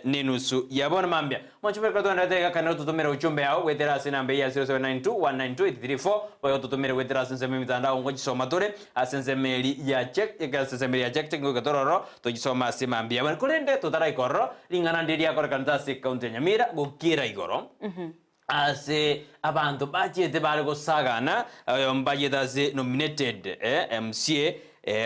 nenusu ya bono mambia. Mwanche bweka twenderete iga kane ototomere uchumbe yao goetera ase enamba eye ya 0792 192 834 boigo ototomere goetera ase ensemo y'emitandao ngochisoma tore ase ensemo eri ya check ase ensemo eri ya check check ngoika tore ororo tochisome ase mambia ya bono. Korende totaraika ororo, ring'ana ndire riakorekanete ase ecounty ya Nyamira gokiera igoro. Ase abanto bachiete bare gosagana, oyomo bachiete ase nominated MCA,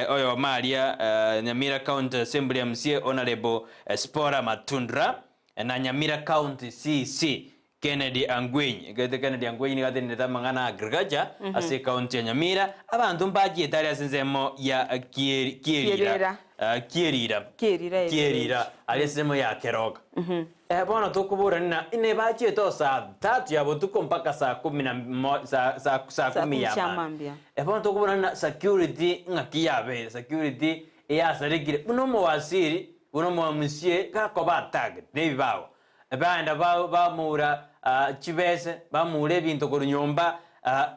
oyomo aria Nyamira County Assembly MCA Honourable Spora Matundra, na Nyamira County CC Kennedy Angwenyi. Egete Kennedy Angwenyi nigo atenenete amang'ana a agriculture ase ecounty ya Nyamira. Abanto mbachiete aria ase ensemo ya Kierira, Kierira, Kierira, aria ensemo ya Keroka. Bono tokoborania na inee bachiete o saa tatu ya botuko mpaka saa kumi na mo saa saa saa kumi ya mambia. Bono tokoborania na security ng'aki yabeire, security eyasarekire buna omowaziri, buna omo-MCA gakoba attacked na ebibago. Baenda ba bamoura chibese, bamoura ebinto korwa nyomba,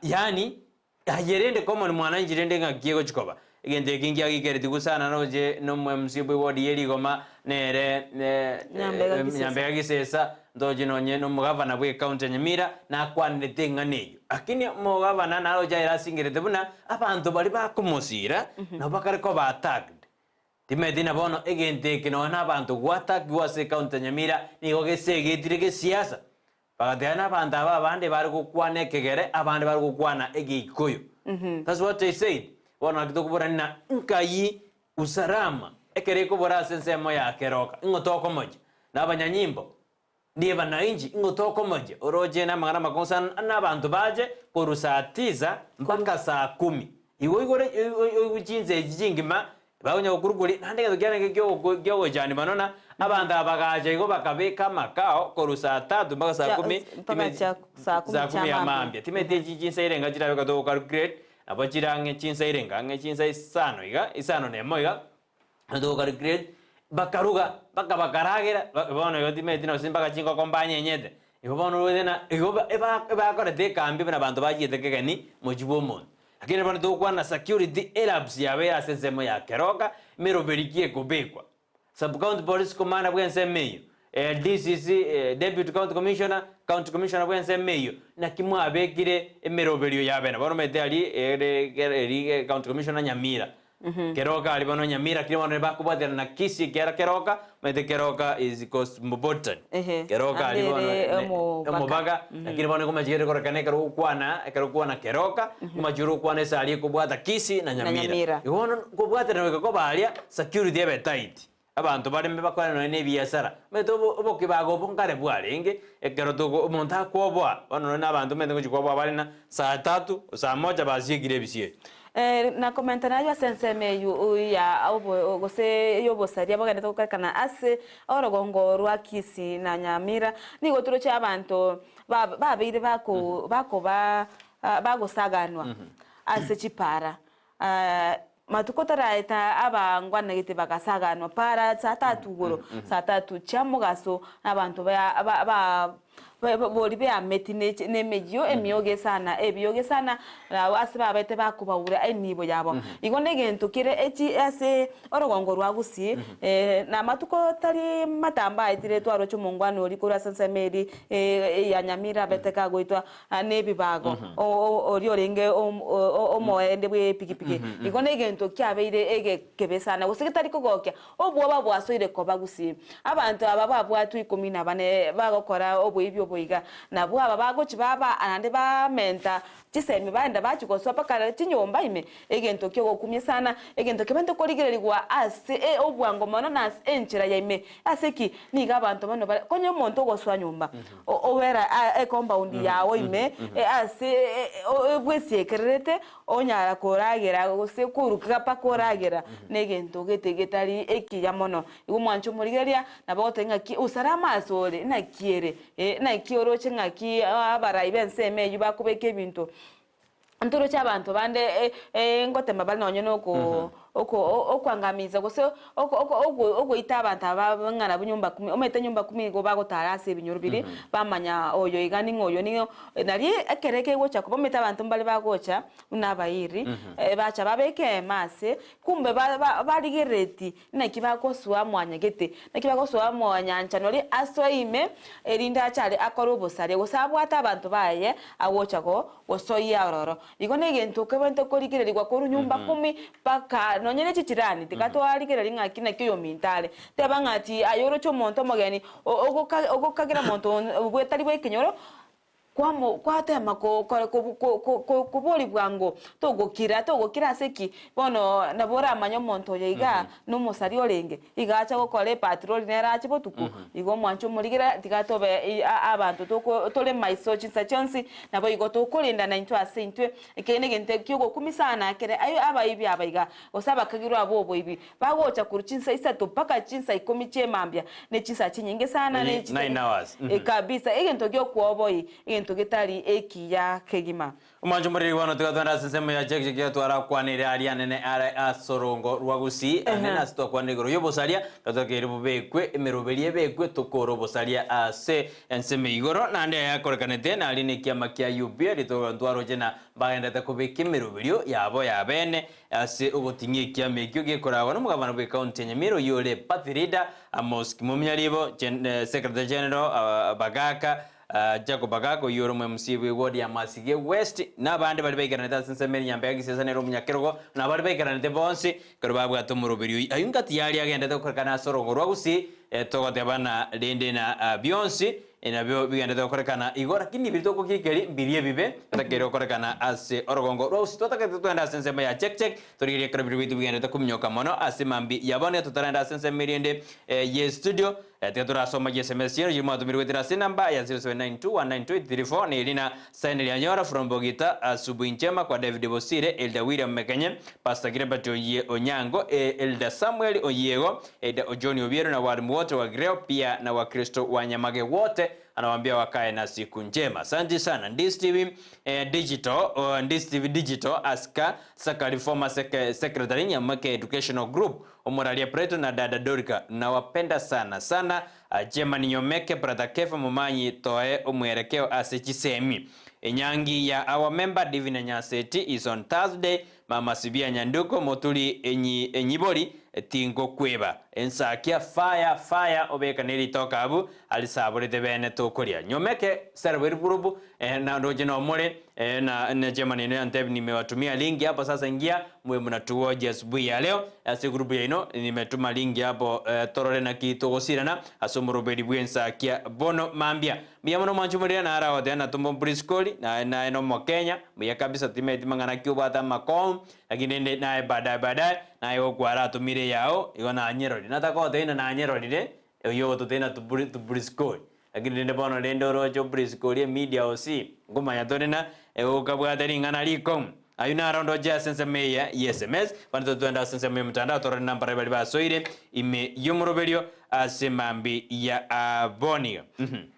yaani Aye rende common mwananchi rende ng'aki egochi koba? Egento eke nkiagikereti sana roche nomo MC bwe ward ye rigoma nere Nyambega Gisesa. Nyambega Gisesa ntoche nonye nomogavana bwe county ya Nyamira nakwanerete eng'ana eyio. Lakini omogavana naroche aye asingerete buna abanto baria bakomosira nabo bakare koba attacked. Timanyeti na bono egento eke nonya nabanto gwatakigwa ase ecounty ya Nyamira nigo gesegetire gesiasa. Bagateba nabanto aba abande bare gokwana ekegere, abande bare gokwana egeikoyo. That's what they said. Bono naki tokoborania na nkai usalama ekero ekobora ase ensemo ya keroka, ing'o tokomochia? Na abanyanyimbo? Ndiye bananchi, ing'o tokomochia? Oroche namang'ana amakong'u sana na abanto bache korwa saa tisa mpaka saa kumi. Igo igoro oigwe chinsa echi chingima Bakonya gokurukuria, naende egento kiarenge kiogochani mono na abanto aba bagacha igo bakabeka amakao korwa saa tatu mpaka saa kumi saa kumi ya mambia. Timanyeti echi chinsa irenga chirabe ekero togo calculate, nabo chire ang'e chinsa irenga ang'e chinsa isano iga, isano na emo iga, ekero togo calculate, bakaruga mpaka bakaragera, bono igo timanyeti nonsi mpaka chingoko mbanyenyete, igo bono orwete na igo ebakorete ekambi buna abanto bachiete kegeni mochie bwa omonto. Lakini bono togokwana security elapse yabeire ase ensemo ya Keroka, emeroberi ki ekobekwa? Sub county police commander bwe ensemo eyio, DCC, deputy county commissioner, county commissioner bwe ensemo eyio, naki mwabekire emeroberio yabene? Bono omanyete aria ere eri county commissioner Nyamira, Keroka aria bono Nyamira lakini bono bakobwaterana na Kisii ekiagera Keroka, omanyete Keroka is cosmopolitan. Keroka aria Ande bono ere ne omobaka. omobaga, lakini bono nigo omachigete korekana ekero ogokwana, ekero okwana Keroka, omachire okwana esari ekobwata Kisii na Na Nyamira. Nyamira. Igo bono kobwaterana goika koba aria, security ebe tight. Abanto bareme bakore nonya na ebiasara. Omanyete obo obokibago obo nkare bwarenge, ekero togo omonto akwoboa, bono nonya na abanto omanyete ngochia kwoboa bare na saa tatu, saa moja basiekire ebisieri. Na komenta nayio ase ensemo eyio ya obo gose y'obosaria bogenderete gokorekana ase orogongo rwa Kisii na Nyamira, nigo toroche abanto babeire bako bakoba bagosaganwa ase chipara. Matuko taraeta abangwanegete bagasaganwa para saa tatu igoro, saa tatu chia mogaso, na abanto ba ba ba boria beameti ne nemeyio emioge sana, ebioge sana, nabo ase babete bakobaura enibo yabo. Igo negento kere echi ase orogongo rwa Gusii, na amatuko tari matambe aetire twaroche omongwana oria korwa ase ensemo eria ya Nyamira abete kagoitwa nebibago, oria orenge omoende bw'epigipigi. Igo negento kiabeire egekebe sana, gose getari kogokia. Obwoba bwasoire koba gusii. Abanto aba babwatwe ikomi na bane bagokora oboibi obo iga, nabwo aba bagochia baba naende bamenta chisemi baenda bachia gosoa mpaka chinyomba ime, egento ki'ogokumia sana, egento kebente korigererigwa ase obwango mono na ase enchera ya ime. Ase ki? Nigo abanto bono bare konya omonto ogosoa nyomba, obera ecompound yao ime, ase bwesiekererete Onyara koragera gose koruka mpaka oragera negento gete getari ekiya mono. Igo mwanche omorigereria nabo ogoteba ng'aki osare amaso ore naki ere eh naki oroche ng'aki abarai b'ensemo eyio bakobeka ebinto. Ntoroche abanto bande ngotema bare nonye na oko oko okoangamiza gose oko oko ogoita abanto aba ng'a nabwo nyumba kumi, omanyete nyumba kumi nigo bagotara ase ebinyoro biria, bamanya oyo iga ning'o oyo ning'o, nari ekero kegocha koba omanyete abanto mbare bagocha buna abairi, bacha babeka eema ase, kumbe ba ba barigerereti naki bagosoa mwanyagete, naki bagosoa mwanyancha nori asoe ime, erinde achare akore obosaria, gose abwate abanto baye agocha go gosoyia ororo. Igo negento kebwente korigererigwa korwa nyumba kumi mpaka nonye ne chichirani, tiga twarigereria ng'aki naki oyominto are. Teba ng'a ati aye oroche omonto omogeni ogokagera omonto bwetari bw'ekenyoro, kwamo kwatema ko ko ko ko koboria bwango togokira togokira ase ki? Bono nabo oramanye omonto oyo igaa nomosari orenge, iga acha gokora epatroli nere ache botuko, igo omwanche omorigere tiga tobe abanto toko tore maiso chinsa chionsi, naboigo tokorendana intwe ase intwe, ekero negento kiogokumia sana kere aye abaibi aba iga, gose abakagirwa aba oboibi, bagocha korwa chinsa isato mpaka chinsa ikomi chi'emambia, ne chinsa chinyinge sana ne Nine hours. Kabisa, egento giokwoboyia, egento getari ekiya kegima. Omwancho omoriri bono tiga twende ase ensemo ya Jack ekiagera twarakwanire aria anene are ase orongo rwa Gusii, anene ase twakwanire igoro y'obosaria, gatokeire bobekwe, emeroberi ebekwe, tokore obosaria ase ensemo igoro. Naende aya akorekanete naria nekiama kia UPA rituko ntwaroche na mbagenderete kobeka emeroberio yabo ya bene ase ogoting'ia ekiama ekio gekoragwa nomogabana bw'ecounty ya Nyamira oyio ore party leader Amos Kimomia Ribo, Secretary General Bagaka Jacob Bagaka oyio ore omo-MC bw'eward ya Masige West, na abande baria baikaranete ase ensemo ere Nyambega Gisesa nere omonyakerogo, na baria baikaranete bonsi ekero babwate omoroberi oyio. Ayio ngati yaria agendete gokorekana ase orogongo rwa Gusii, togotebana rende na bionsi nabio bigendete gokorekana igo, lakini biria togokikeria mbiria ebibe bitakeire gokorekana ase orogongo rwa Gusii. Twatagete twende ase ensemo ya check check, torigererie ekero biria biaito bigendete kominyoka mono ase mambia ya bono, totaraenda ase ensemo eria ende ye studio. Tiga torasoma chiSMS chiaino chiria mwatomirwe goetera ase enamba ya 0792192834 na erina Saini Rianyora from Bogita Asubuhi Njema kwa David Bosire, Elder William Mekenye, Pastor Gilbert Oyie Onyango, Elder Samuel Oyiego, Elder John Obiero na walimu wote wa Greo pia na Wakristo wa Nyamage wote anawaambia wakae na siku njema. Asante sana. Ndisi TV Digital, Ndisi TV Digital Aska Sakari former Secretary Nyamake Educational Group Omoraria Preto na dada Dorika nawapenda sana sana Germany Nyomeke brother Kefa Momanyi toe omwerekeo ase chisemi Enyangi ya our member Divina Nyaseti is on Thursday Mama Sibia Nyanduko moturi enyi enyibori tingokweba Ensakia fire fire obeka neritoka abu arisaborete bene tokoria Nyomeke Serweri group na ndoche nomore na na chairman ino yantebi nimewatumia link hapo sasa ingia muwe mnatuoji asubuhi ya leo ase group yaino nimetuma link hapo torore naki togosirana ase omoroberi bwensakia bono mambia mbuya mono mwanche omorire naro agoteba natomba obriskori naye naye nomokenya mbuya kabisa timeti mang'ana ki obwate amakong'u lakini rende naye baadaye baadaye naye gokwara atomire eyao igo nanyerorire nataka goteba nanyerorire oyio ogototebia ng'a tubriskori Lakini rende bono rende oroche obrisk oria emidia osi, nkomanya tore na okabwate ring'ana rikong'u. Ayio naro ndoche ase ensemo eye ye sms, bono totwende ase ensemo y'omotandao torore nambarabi baria basoire ime y'omoroberio ase mambi ya aboniga.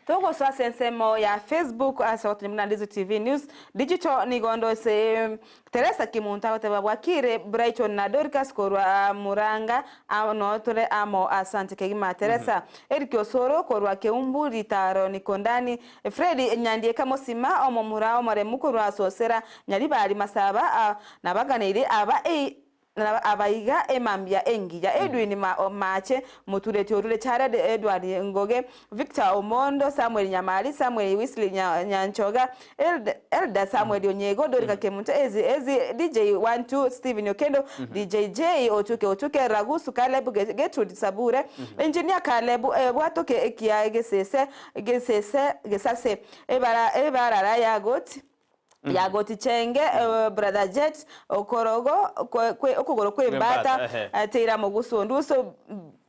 Togosoa ase ensemo ya Facebook ase ogotonya buna Ndizu TV News Digital nigo ndose Teresa Kimunto agoteba bwakire Brighton na Dorcas korwa Muranga noo tore amo asante kegima Teresa Eric Osoro korwa Keumbu Ritaro Nikondani Fred Nyandieka Mosima omomura omoremu korwa Sosera Nyaribari Masaba nabaganeirie aba Abaiga emambia engiya, Edwin Mache, Motureti orure Jared Edward Ngoge, Victor Omondo, Samuel Nyamari, Samuel Wesley Nyanchoga, Elder Samuel Onyego, Dorika Kemunto, Ezi Ezi, DJ 12, Stephen Okendo, DJ Jay, Otuke Otuke, Ragusu Caleb, Gertrude Sabure, Engineer Caleb, Bwatoke Ekiya Gesese, Gesese, Gesase, Ebarara ya Goti. Yagoti Chenge, Brother Jet, okorogo kwe okogoro kw'embata, Teira Mogusu Onduso,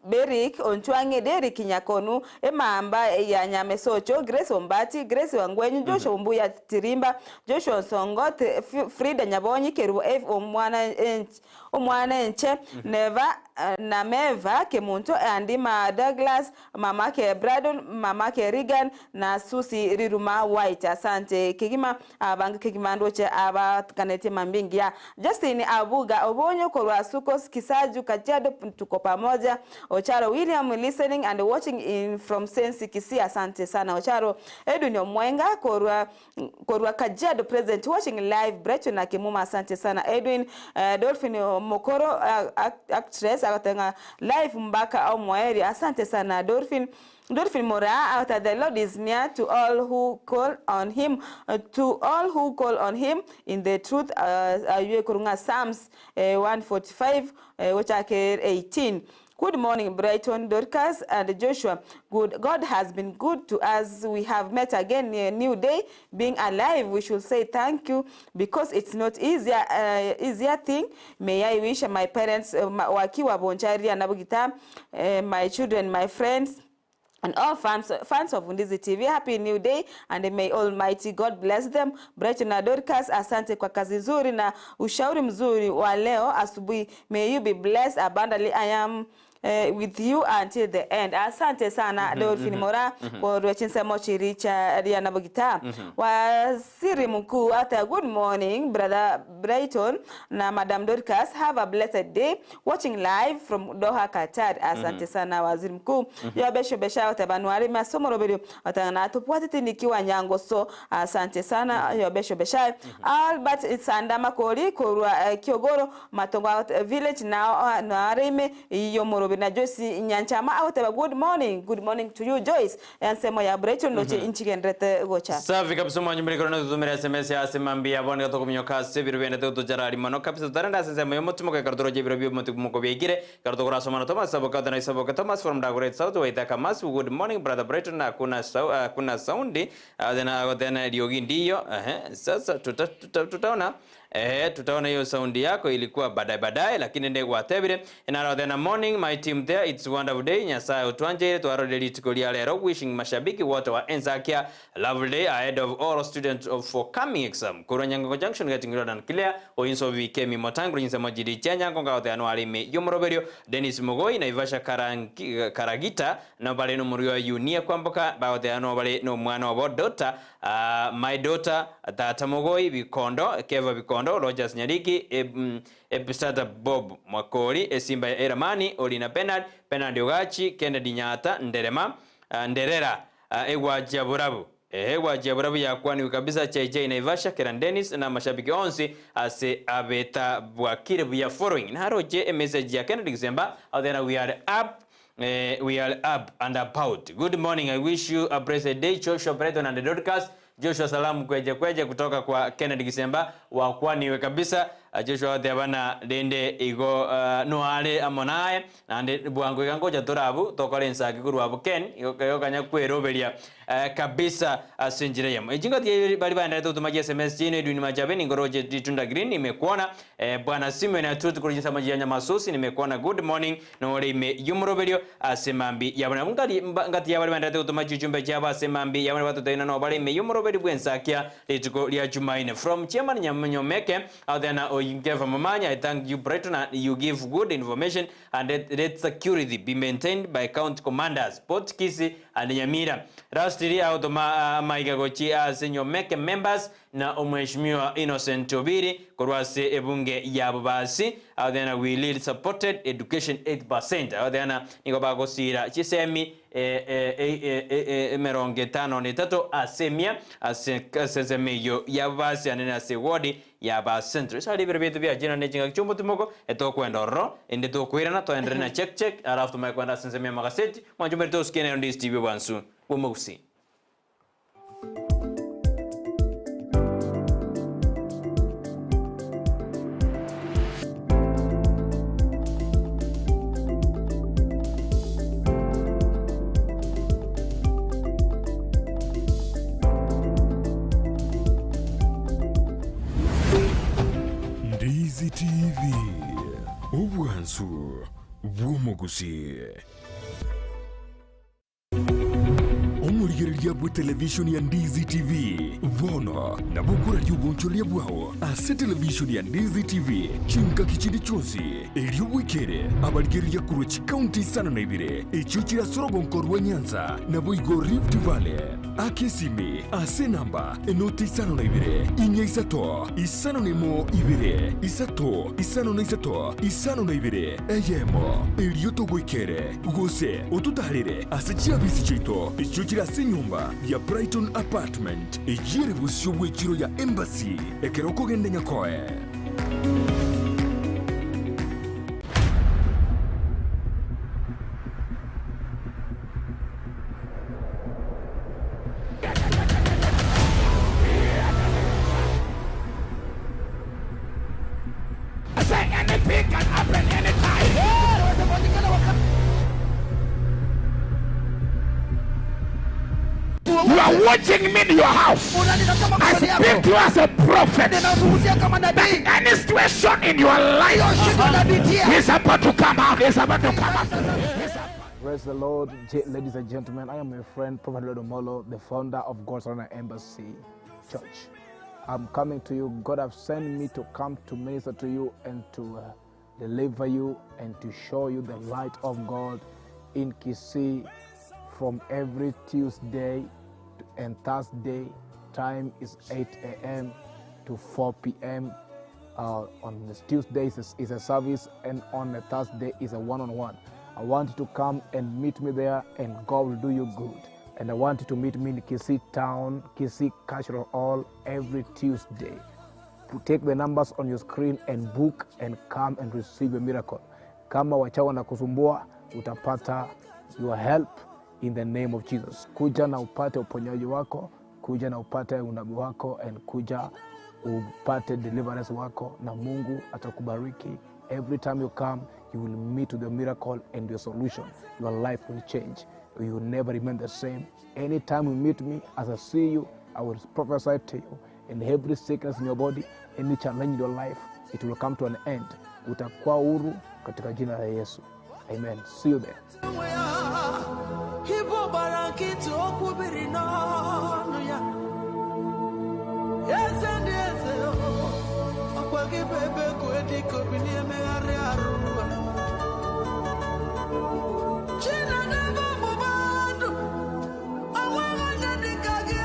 Berick Onchwang'e, Derrick Nyakonu, Emamba ya Nyamesocho, Grace Ombati, Grace Wangwenyu, Joshua Ombuya Tirimba, Joshua Onsongo, Frida Nyabonyi, Kerubo F Omwana Omwana enche, Neva na Meva Kemunto, Andy ma Douglas, Mamake Bradon, Mamake Reagan na Susi Riruma White. Asante kegima abange kegima ndoche abaganetie mambia engiya. Justin Abuga Obonyo korwa Sukos Kisaju Kajiado tuko pamoja. Ocharo William listening and watching in from Sensi Kisii asante sana Ocharo. Edwin Omwenga korwa Korwa Kajiado present watching live Brighton na Kimuma asante sana Edwin Dolphin Mokoro actress agoteba ng'a live mpaka omoerio asante sana Dolphin Dolphin Moraa agoteba the Lord is near to all who call on him to all who call on him in the truth aywo ekorwa ng'a Psalms 145 gochaka 18 Good morning Brighton, Dorcas and Joshua good God has been good to us we have met again a new day being alive we should say thank you because it's not easier easier thing may I wish my parents wakiwa boncharia nabogita my children my friends And all fans, fans of Undizi TV, happy new day and may Almighty God bless them. Brighton na Dorcas, asante kwa kazi nzuri na ushauri mzuri wa leo asubuhi. May you be blessed abundantly. I am with you until the end. Asante sana Dolphin Mora korwa chinsemo chiri cha Riana Bogita. Waziri Mkuu ata good morning brother Brighton na Madam Dorcas have a blessed day watching live from Doha Qatar. Asante sana Waziri Mkuu. Yabesho besha otabanwari masomo roberio otangana tupwatete nikiwa nyango so asante sana yabesho besha Albert Sanda Makori korwa Kiogoro Matongo village na na arime iyo morobe na Joyce Nyanchama oteba good morning good morning to you Joyce ensemo ya Brighton noche inchigendrete gocha. Safi kabisa mwanyumiri korona tutumira SMS ya asemambia bone gatokumyoka ase biro bende tutujarari mono kabisa tutarenda ase ensemo y'omotumo ekero toroche ebiro bia omotumo biaikire ekero tokorasoma na Thomas Saboka na Isaboka Thomas from Dagoretti South Waithaka Mas good morning brother Brighton hakuna hakuna saundi tena tena riogi ndiyo sasa tutaona tutaona hiyo saundi yako ilikuwa baadaye baadaye lakini nde gwatebire na tena morning my team there it's wonderful day nyasaye utwanje twarode litiko lia lero wishing mashabiki wote wa Enzakia lovely day ahead of all students of for coming exam korwa Nyangongo junction getting loud and clear oyinso vikemi motango nyinse mojidi cha Nyangongo ngao anuari me yomoroberio Dennis Mogoi na Ivasha Karagita na bale no murio Yunia kwamboka baote ano bale no mwana wa daughter my daughter Tata Mogoi Bikondo Keva Bikondo Rogers Nyariki Epistata Bob Mwakori Esimba ya Eramani Olina Bernard Bernard Ogachi Kennedy Nyata Nderema Nderera Egwajia Burabu Egwajia Burabu yakwani kabisa JJ Naivasha Keran Dennis na mashabiki onsi ase abeta bwakire buya following na haroje message ya Kennedy Gsemba then we are up we are up and about. Good morning I wish you a blessed day Joshua Breton and the Dorcas Joshua salamu kweje kweje kutoka kwa Kennedy Gisemba wa kwaniwe kabisa. Joshua agateba na rende igo noare amo naye, naende bwango iga ngocha tore abwo, tokore ensaki korwa abwo Ken, igo kanya kweroberia kabisa ase enchera eyemo. Echi ngati baria baenderete gotoma chi sms chiaino, Edwin Machabe, ninkoroche Ritunda Green, nimekuona, Bwana Simeon Atuti korwa chinsemo chia Nyamasusi, nimekuona, good morning, nore ime y'omoroberio ase mambia yabo. Nabwo ngari ngati ya baria baenderete gotoma chichumbe chiabo ase mambia yabo nabatoteina nobare ime y'omoroberi bw'ensakia rituko ria Jumaine. From Chairman Nyamnyomeke out there na Oinkefa Mamanya, I thank you Brighton and you give good information and let, let security be maintained by county commanders both Kisii and Nyamira. Lastly, agotoma amaiga gochi ase Nyomeke members na Omweshimiwa Innocent Obiri korwa ase ebunge ya Bobasi out there na we really supported education 8% out there na nigo bagosira chisemi emerongo etano na etato ase emia ase ensemo eyio ya Bobasi ande na ase ewodi ya ba Central. Ase aria ebiro biaito biachire ne chingaki chi'omotimoko, etokwenda ororo, ende tokoirana toenderere na check check, alafu tomanye kwenda ase ensemo y'amagaseti, mwanche omanyete tosukie nero Ndizi TV obwansu bw'omogusii. Ndizi TV, obwansu bw'omogusii. Omorigereria bw'etelevishoni ya Ndizi TV bono nabo okoraria obonchoreria bwao ase televishoni ya Ndizi TV chingaki chinde chionsi, erio bwekere abarigereria korwa chikaunti isano na ibere echio chire ase orogonko rwa Nyanza naboigo Rift Valley. Aka esimi ase enamba enoti isano na ibere, inya isato, isano na emo ibere, isato, isano na isato, isano na ibere, eyemo, erio togoikere, gose ototaarere ase chiabisi chiaito echio chire ase enyomba ya Brighton Apartment, eyio ere bosio bw'echiro ya Embassy, ekero okogenda Nyakoe. Say anything can happen anytime. You are watching me in your house. I speak to you as a prophet. That any situation in your life is about to come out. Is about to come out. Praise the Lord, ladies and gentlemen. I am your friend, Prophet Lodomolo, the founder of God's Honor Embassy Church. I'm coming to you. God has sent me to come to minister to you and to deliver you and to show you the light of God in Kisii from every Tuesday and Thursday. Time is 8 a.m. to 4 p.m. On this Tuesday is a service, and on the Thursday is a one-on-one. I want you to come and meet me there, and God will do you good. And I want you to meet me in Kisii Town, Kisii Cultural Hall, every Tuesday. Take the numbers on your screen and book and come and receive a miracle. Kama wachawi wanakusumbua, utapata your help in the name of Jesus. Kuja na upate uponyaji wako, kuja na upate unabii wako, and kuja upate deliverance wako, na Mungu atakubariki. Every time you come, you will meet with your miracle and your solution. Your life will change. You will never remain the same. Anytime you meet me, as I see you, I will prophesy to you. And every sickness in your body, any challenge in your life, it will come to an end. Utakuwa huru katika jina la Yesu. Amen. See you there. Ibo gbara nkịtị okwu biri n'ọnụ ya. Eze ndị eze o, ọkwa gị bụ ebe kue dịka obi na-emegharị arụ ugbu a. Chineke bụ ọgbụgba ndụ, o nweghị onye dị ka gị.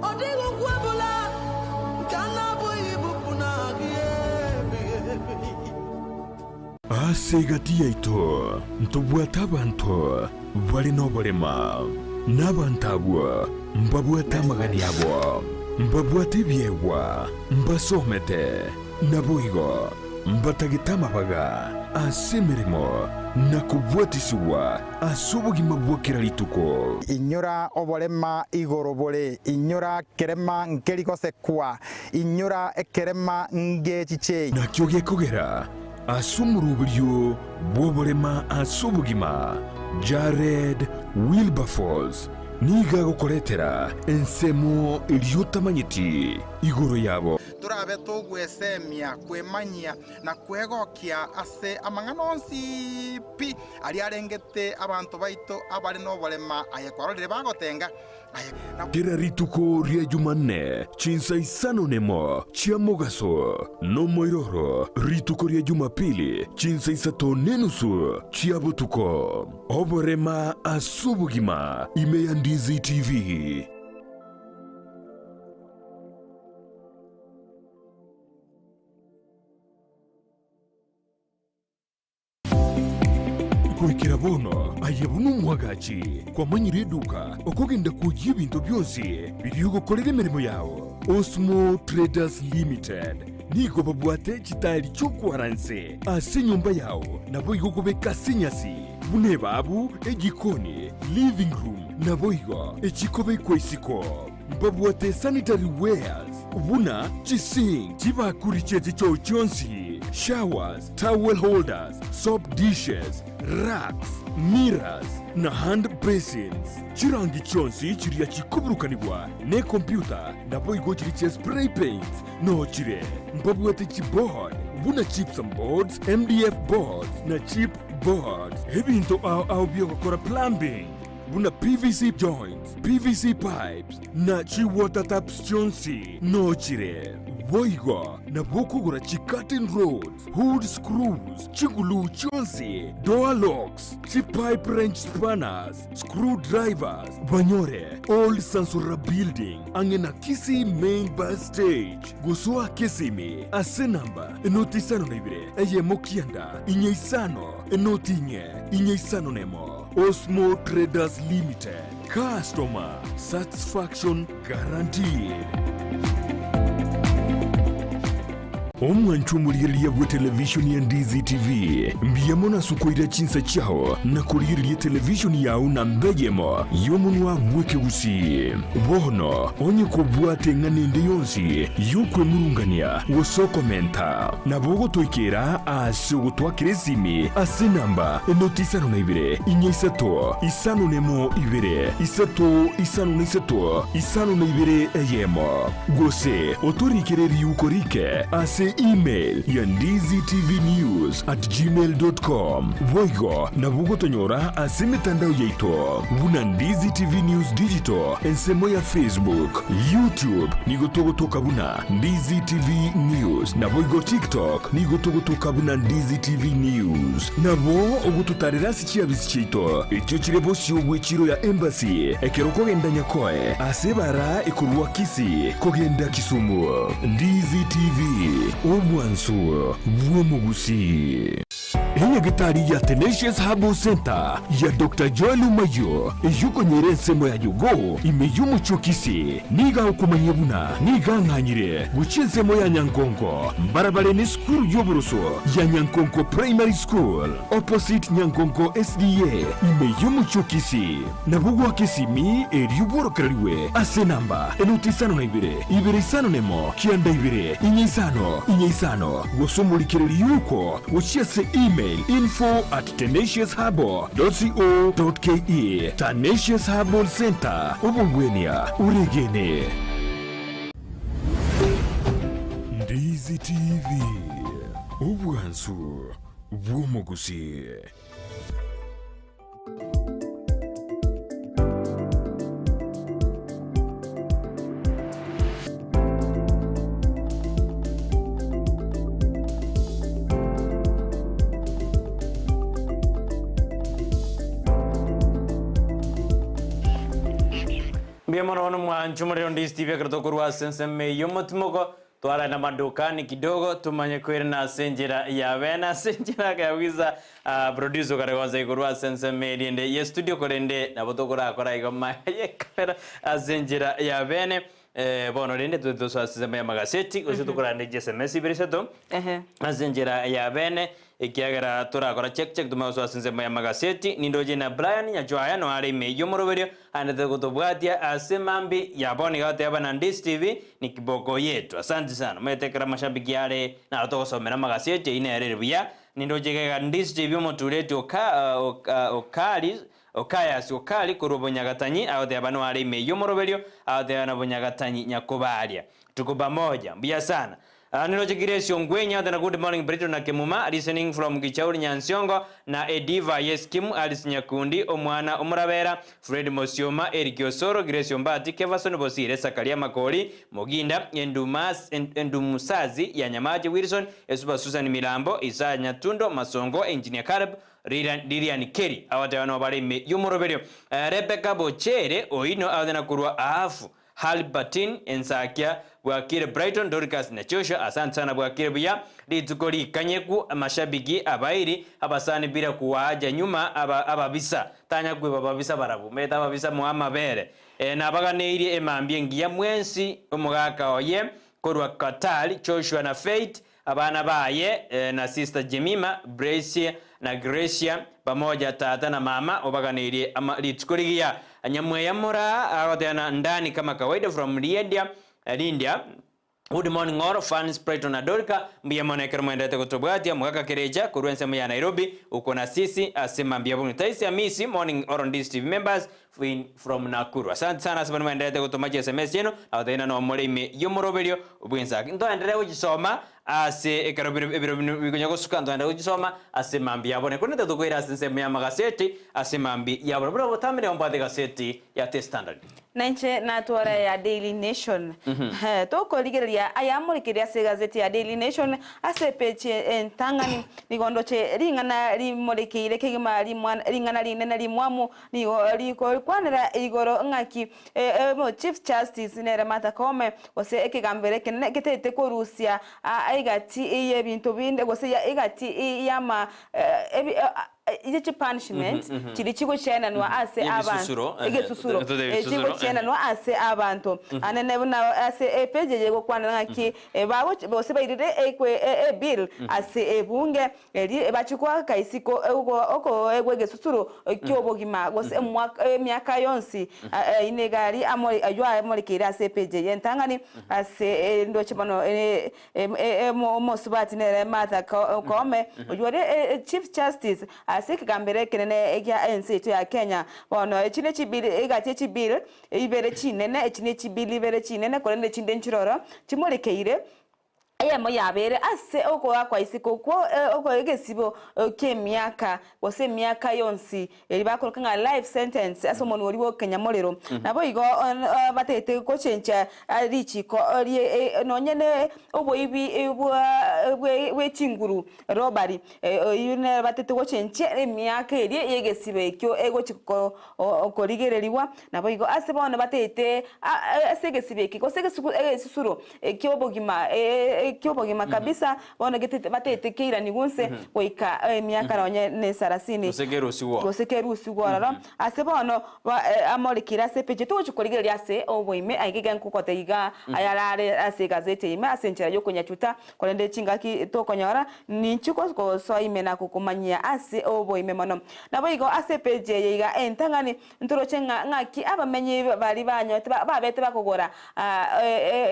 Ọ dịghị ugwu ọbụla nke a na-abụghị ibupụ na gị ebighị ebi. Ase egati yaito ntobwate abanto bare noborema, na abanto abwo mbabwate amagani abo, mbabwate ebiegwa, mbasomete, naboigo mbatagete amabaga ase emeremo. na kobwatisigwa ase obogima bwa kera rituko. Inyora oborema igoro bore, inyora kerema nkeri gosekwa, inyora ekerema ngechichei. Nakio gekogera ase omoroberio bw'oborema ase obogima, Jared Wilberforce nigo agokoretera ensemo eria otamanyeti igoro yabo. Torabe togwesemia, kwemanyia, na kwegokia ase amang'ana onsi pi aria arengete abanto baito abare noborema, aye kwarorire bagotenga, aye na. Kera rituko ria Jumanne chinsa isano nemo chia mogaso, nomoiroro rituko ria Jumapili chinsa isato nenusu chia botuko. Oborema ase obogima ime ya Ndizi TV. Goikera bono aye buna omwagachi kwamanyire eduka okogenda kwoyia ebinto bionsi biria ogokorera emeremo yao. Osmo Traders Limited nigo babwate chitaeri chi'okwara nse ase enyomba yao naboigo okobeka ase enyasi buna ebabu, ejikoni, living room naboigo echikobekwa isiko. Mbabwate sanitary wares buna chisink, chibakuri chie chichoo chionsi, showers, towel holders, soap dishes, racks, mirrors na hand basins. Chirangi chionsi chiria chikoburukanigwa nekompyuta naboigo chiria chia spray paints noo chire. Mbabwate chiboard buna gypsum boards, MDF boards na chip boards. Ebinto ao ao biogokora plumbing. buna PVC joints, PVC pipes, na chi water taps chionsi nochire. Boigo nabo okogora chi curtain rods, hood screws, chiguluu chionsi, door locks, chi pipe wrench spanners, screw drivers, banyore Old Sansora Building ang'e na Kisii Main Bus Stage. Gosoa Kisimi ase namba enoti isano na ibere eyemo kianda inye isano enoti inye inye isano nemo. Osmo Traders Limited, customer satisfaction guaranteed. Omwancho omorigereria bw'etelevishoni ya Ndizi TV, mbuya mono ase okoira chinsa chiao na korigereria etelevishoni yao namba eyemo y'omonwa bw'ekegusii. Bono onye kobwate eng'ana ende yonsi y'okwemurungania gose okomenta, nabo ogotoikera ase ogotwakera esimi ase enamba enoti 52 4 5 1 2 3 5 3 52 1, gose otorikere riuko rike ase email ya ndizitvnews@gmail.com. Boigo nabo ogotonyora ase emetandao yaito buna Ndizi TV News Digital ensemo ya Facebook, YouTube nigo togotoka buna Ndizi TV News naboigo TikTok nigo togotoka buna Ndizi TV News. Nabo ogototarera ase chiabisi chiaito echio chire bosio bw'echiro ya Embassy ekero okogenda Nyakoe ase ebara ekorwa Kisii kogenda Kisumu. Ndizi TV, obwansu bw'omogusii. Enyagitari ya Tenacious Herbal Centre ya Doctor Joel Omayio eyokonyera ensemo ya Jogoo ime y'omochie o Kisii nigo agokomanyia buna nigo ang'anyire gochia ensemo ya Nyankonko mbarabare nesukuru y'oboroso ya Nyankonko Primary School opposite Nyankonko SDA ime y'omochie o Kisii. Nabo goaka esimi erio bworokererigwe ase enamba enoti 52 251 92 45 45 gose omorikereri okwo gochia ase email info@tenaciousherbal.co.ke. Tenacious Herbal Centre, obogwenia oregene. Ndizi TV, obwansu bw'omogusii. Mbuya mono bono mwanche omorero Ndizi TV ekero tokorwa ase ensemo eyio omotimoko Twarane amadukani kidogo tumanye koirana ase enchera ya bene ase enchera kabisa ah, producer okare gonsa igoro ase ensemo eria ende ye studio korende nabo tokorakora igo maega ye kamera ase enchera ya bene eh, bono rende twe tosoa ase ensemo ya magaseti gose tokorande chi sms ibere isato Ehe. ase enchera ya bene. Ekiagera torakora check check tomanye gosoa ase ensemo y'amagaseti, nindoche na Brian Nyachwaya noare ime y'omoroberio aendete gotobwatia ase mambi ya bono iga goteba na Ndisi TV ni kiboko yetu. Asante sana. Omanyete ekero amashabiki are naro togosomera amagaseti eyio nere ere buya. Nindoche iga iga Ndisi TV omotureti oka oka Okari Okayas Okari korwa Bonyagatanyi agoteba noare ime y'omoroberio agoteba na Bonyagatanyi Nyakobaria. Tuko pamoja. Mbuya sana. Niroche Grace Ongwenya otena good morning Briton na Kemuma listening from Gichauri Nyansiongo na Ediva yes Kim Alice Nyakundi omwana omorabera Fred Mosioma Eric Osoro Grace Ombati Kevason Bosire Sakaria Makori Moginda Endumas Endumusazi ya Nyamache Wilson Esuba Susan Milambo Isaya Nyatundo Masongo Engineer Caleb Lilian Kelly agoteba nobare ime yomoroberio Rebecca Bochere oino agotena korwa Ahafu Haliburton, Ensakia, Bwakire Brighton, Dorcas na Joshua, asante sana bwakire buya, rituko rikanyeku, amashabiki, abairi, abasani bila kuwaaja nyuma aba ababisa, tanya kweba ababisa barabwo, mete ababisa moe amabere, eh, nabaganeirie emambia engiya mwensi, omogaka oye, korwa Qatar, Joshua na Faith, Abana baye na sister Jemima, Bracia na Gracia pamoja tata na mama obaganeirie ama rituko rigiya. Nyamweya Moraa agoteba ndani kama kawaida from Lydia, Lindia. Good morning all fans Brighton na Dorika mbuya mono ekero moenderete gotobwatia mogaka kerecha korwa ensemo ya Nairobi uko na sisi ase mambia buna Taisi Amisi morning all Ndisi TV members in from Nakuru. Asante sana ase baria mwaenderete gotoma chi sms chiaino na gotebia ng'a nomore ime y'omoroberio bw'ensa. Ntoenderere gochisoma ase ekero bire ebiro bino bikonya gosuka ntoenderere gochisoma ase mambia ya bono. Korende tokoira ase ensemo y'amagaseti ase mambia ya bono. Buna botambe nigo mbwate egaseti ya The Standard. Na inche natwara ya Daily Nation. Tokorigereria ayamorekeire ase egazeti ya Daily Nation ase epeji entang'ani, nigo ndoche ring'ana rimorekeire kegima ring'ana rinene rimwamu Nigo rikokwanera igoro ng'aki Chief Justice nere Martha Koome gose ekegambero ekenene getaete korusia egati y'ebinto binde gose egati y'ama ye chipunishment chiria chigochienanwa ase abanto egesusuro chigochienanwa ase abanto anene buna ase epage eye egokwanera ng'aki gose bairire ebill ase ebunge Erio bachia koaka isiko okoegwa egesusuro ki'obogima, gose emiaka yonsi nigo aria ayio amorekeire ase epeji eye entang'ani. Ase ndoche bono omosubati nere Martha Koome, oyio ore Chief Justice ase ekegambero ekenene gia ense yaito ya Kenya. Bono echi ne chibill egati ye chibill ibere chinene, echi ne chibill ibere chinene korende chinde nchiroro chimorekeire. Eyemo yabeire ase okoakwa isiko okwo egesibo ki'emiaka, gose emiaka yonsi, eria bakoroka ng'a life sentence ase omonwa oria bw'okenyamorero. Naboigo batagete gochencha richiko rie nonye ne oboibi bwa chinguru, robbery, oyio nere batagete gochenchia emiaka eria y'egesibo ekio egochi korigererigwa. Naboigo ase bono batagete ase egesibo eke gose egesusuro Eki'obogima, eki'obogima kabisa, bono getete batete keiranigwe inse goika emiaka nonye nesarasini. Gose kerusigwe ororo. Gose kerusigwe ororo. Ase bono amorikire ase epeji togochi korigereria ase oboime aiga iga nkogotebia iga ayarare ase egazeti eye ime ase enchera yokonyachuta korende chingaki tokonyora ninchi gosoa ime na gokomanyia ase oboime mono. Naboigo ase epeji eye iga entang'ani Ntoroche ng'a ng'aki abamenyi baria banyoete babete bakogora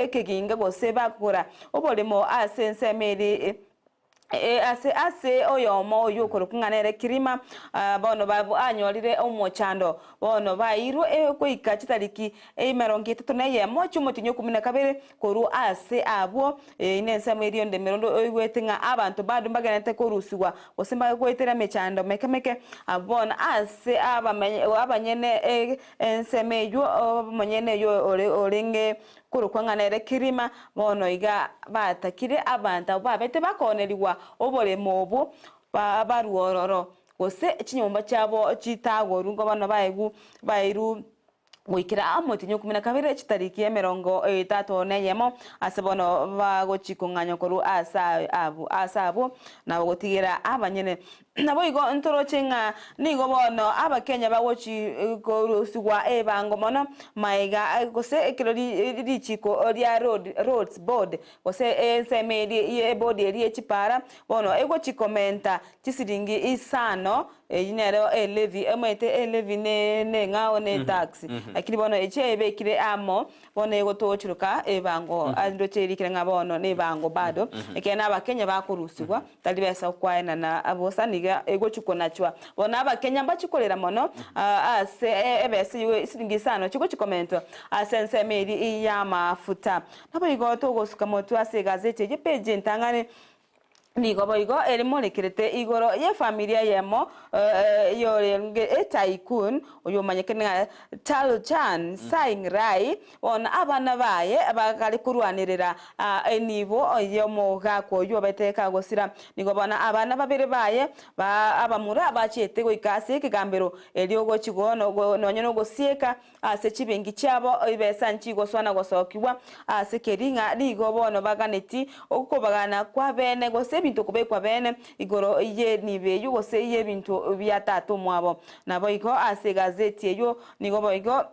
ekeginga gose bakogora oboremo ase ensemo eria ase ase oyomo oyio okorokwa ng'a nere Kirima, bono banyorire omochando, bono bairwe goika chitariki emerongo etato na eyemo chi'omotienyi o ikomi na kabere korwa ase abwo. Eye nensemo eria onde emerondo oigwete ng'a abanto bado mbagendererete korusigwa gose mbagoetera emechando meke meke. Abwo bono ase abanyene ensemo eyio, omonyene oyio orenge korokwa ng'a nere Kirima, bono iga batakire abanto abwo babete bakoonerigwa oboremo obwo barue ororo, gose chinyomba chiabo chitagorwe, bono bairwe. Goikera omotienyi o ikomi na kabere chitariki emerongo etato na eyemo, ase bono bagochia kong'anywa korwa ase abwo ase abwo, na gotigera abanyene. Naboigo ntoroche ng'a nigo bono Abakenya bagochi korusigwa ebango mono maega gose ekero richiko ria road roads board gose ensemo eria ye ebodi eria ye chipara bono egochi komenta chisiringi isano Eyio nero Elevi, omanyete Elevi neng'ao ne tax, lakini bono echi ebekire amo, bono egotochiroka ebango ndoche erikire ng'a bono nebango bado, ekiagera na abakenya bakorusigwa, tari besa okwaenana bosa niga egochi konachwa. Bono abakenya mbachi korera mono ase ebesa eyio esiringi isano chigochi komentwa ase ensemo eria ya amafuta. Naboigo togosuka motwe ase egazeti eye page entang'ani. Nigo boigo erimorekerete igoro y'efamilia eyemo yorenge etycoon oyomanyekene ng'a Tarlchan Singh Rai, bono abana baye bakare korwanerera enibo y'omogaka oyio obete kagosira. Nigo bono abana babere baye abamura bachiete goika ase ekegambero erio gochi nonya nogosieka Ase chibenki chiabo ebesa nchigoswa na gosokigwa ase keri ng'a nigo bono baganeti okobagana kwa bene gose ebinto kobekwa bene igoro y'enibo eyio gose y'ebinto bia tata omwabo. Naboigo ase egazeti eyio nigo boigo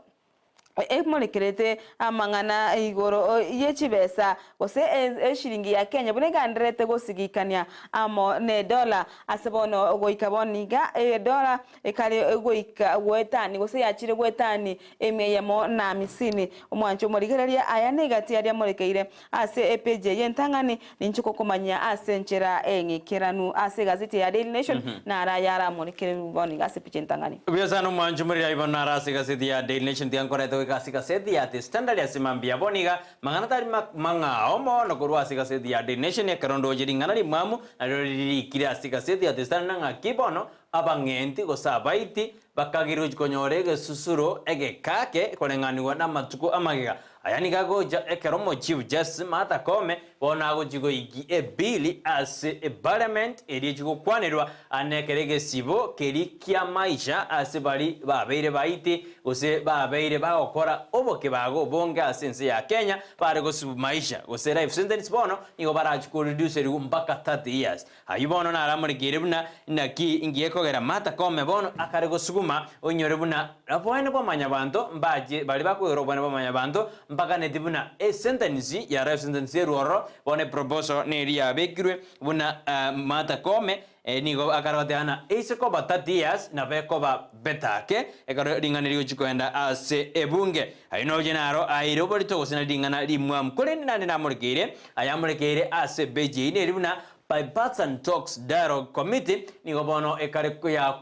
emorekerete amang'ana igoro ye chibesa gose eshiringi ya Kenya buna egandererete gosigikania amo nedola ase bono goika bono iga edola Ekare goika goetani, gose yachire goetani emia eyemo na amisini. Omwancho omorigereria aya negati aria amorekeire ase epeji eye entang'ani, ninche gokomanyia ase enchera eng'ikeranu ase egazeti ya Daily Nation naro aya aramorekererwe bono iga ase epicha entang'ani. Buya sana omwancho omoriri bono naro ase egazeti ya Daily Nation tiga nkorete goika ase egazeti ya The Standard ase mambia bono iga mang'ana tari mang'ao mono korwa ase egazeti ya Daily Nation ekero ndoche ring'ana rimwamu nario ririkire ase egazeti ya The Standard ng'aki bono Abang'enti gose abaiti bakagerirwe konyora egesusuro egekake koreng'anigwa namatuko amagega. Aya nigo agocha ekero Omochief Justice Martha Koome bono agochia goikia ebili ase eparliament eria echia gokwanerwa ane ekero egesibo keria kia maisha ase bari babeire baiti gose babeire bagokora obokebago obonge ase ense ya Kenya bare gosibu maisha gose life sentence bono nigo barachie koreducerigwa mpaka 30 years. Ayio bono naramorekeire buna inaki ingiye kogera Martha Koome bono akare gosuguma oinyore buna oboene bwa mwanyabanto mbache baria bakoigora oboene bwa mwanyabanto mbaganeti buna esentensi ya life sentence erwe ororo bono eproposal neria yabekirwe buna Martha Koome nigo akare goteba ng'a eise koba 30 years nabo ekoba better ake ekero ring'ana rigochi koenda ase ebunge. Ayio noche naro aeire oborito gose nari ring'ana rimwamu korende naende namorekeire ayamorekeire ase epeji eyio neri buna Bipartisan Talks Dialogue Committee nigo bono ekare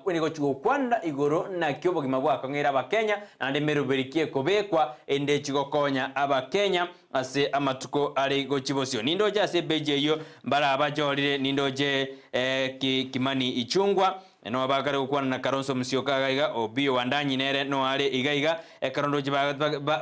nigo gokwanera igoro naki obogima bwakong'eire abakenya naende emeroberi ki ekobekwa ende chigokonya abakenya ase amatuko are gochia bosio. Nindoche ase epeji eyio mbarabachorire nindoche Kimani Ichung'wa Noa bakare gokwana na Kalonzo Musyoka iga iga, Opiyo Wandanyi nere noa are iga iga, ekero ndoche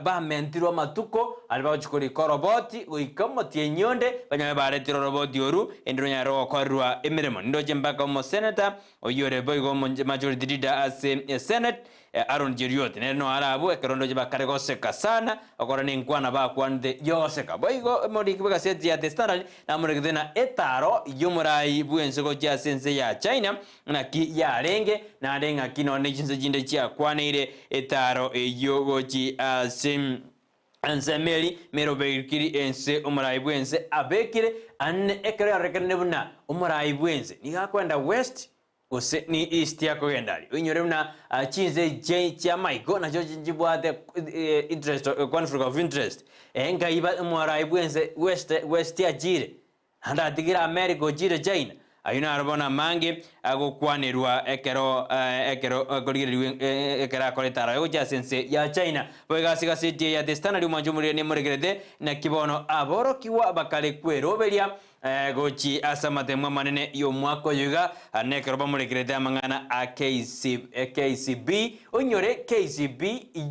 bamentirwe amatuko aria bagochia korika oroboti goika omotienyi onde banyare baretire oroboti oru ende ronyare gokorerwa emeremo. Nindoche mpaka omoseneta oyio ore boigo majority leader ase esenate Aaron Cheruiyot nere noa are abwo ekero ndoche bakare goseka sana okora nenkwana bakwanete yogoseka. Boigo omoriki bw'egaseti ya The Standard namoregete na etaaro y'omorai bw'ense gochia ase ense ya China naki yarenge, naende ng'aki nonya ne chinse chinde chiakwaneire etaaro eyio gochia ase ensemo eria merobekiri ense omorai bw'ense abekire ane ekero yarorekanire buna omorai bw'ense nigo akoenda west Gose ni East akogenda aria. Oinyore buna chinse chi'amaiko nachio nchibwate interest conflict of interest. Nkai omorai bwense west west achire naende atigire America ochire China. Ayio naro bono amange agokwanerwa ekero ekero korigereriwa ekero akorete aroe gochia ase ense ya China. Boigo ase egaseti eye ya The Standard omwancho omorere nemorekerete naki bono aborokigwa bakare kweroberia Gochia ase amateemwa amanene y'omwaka oyo iga, nekero bamorekerete amang'ana a KCB, oinyore KCB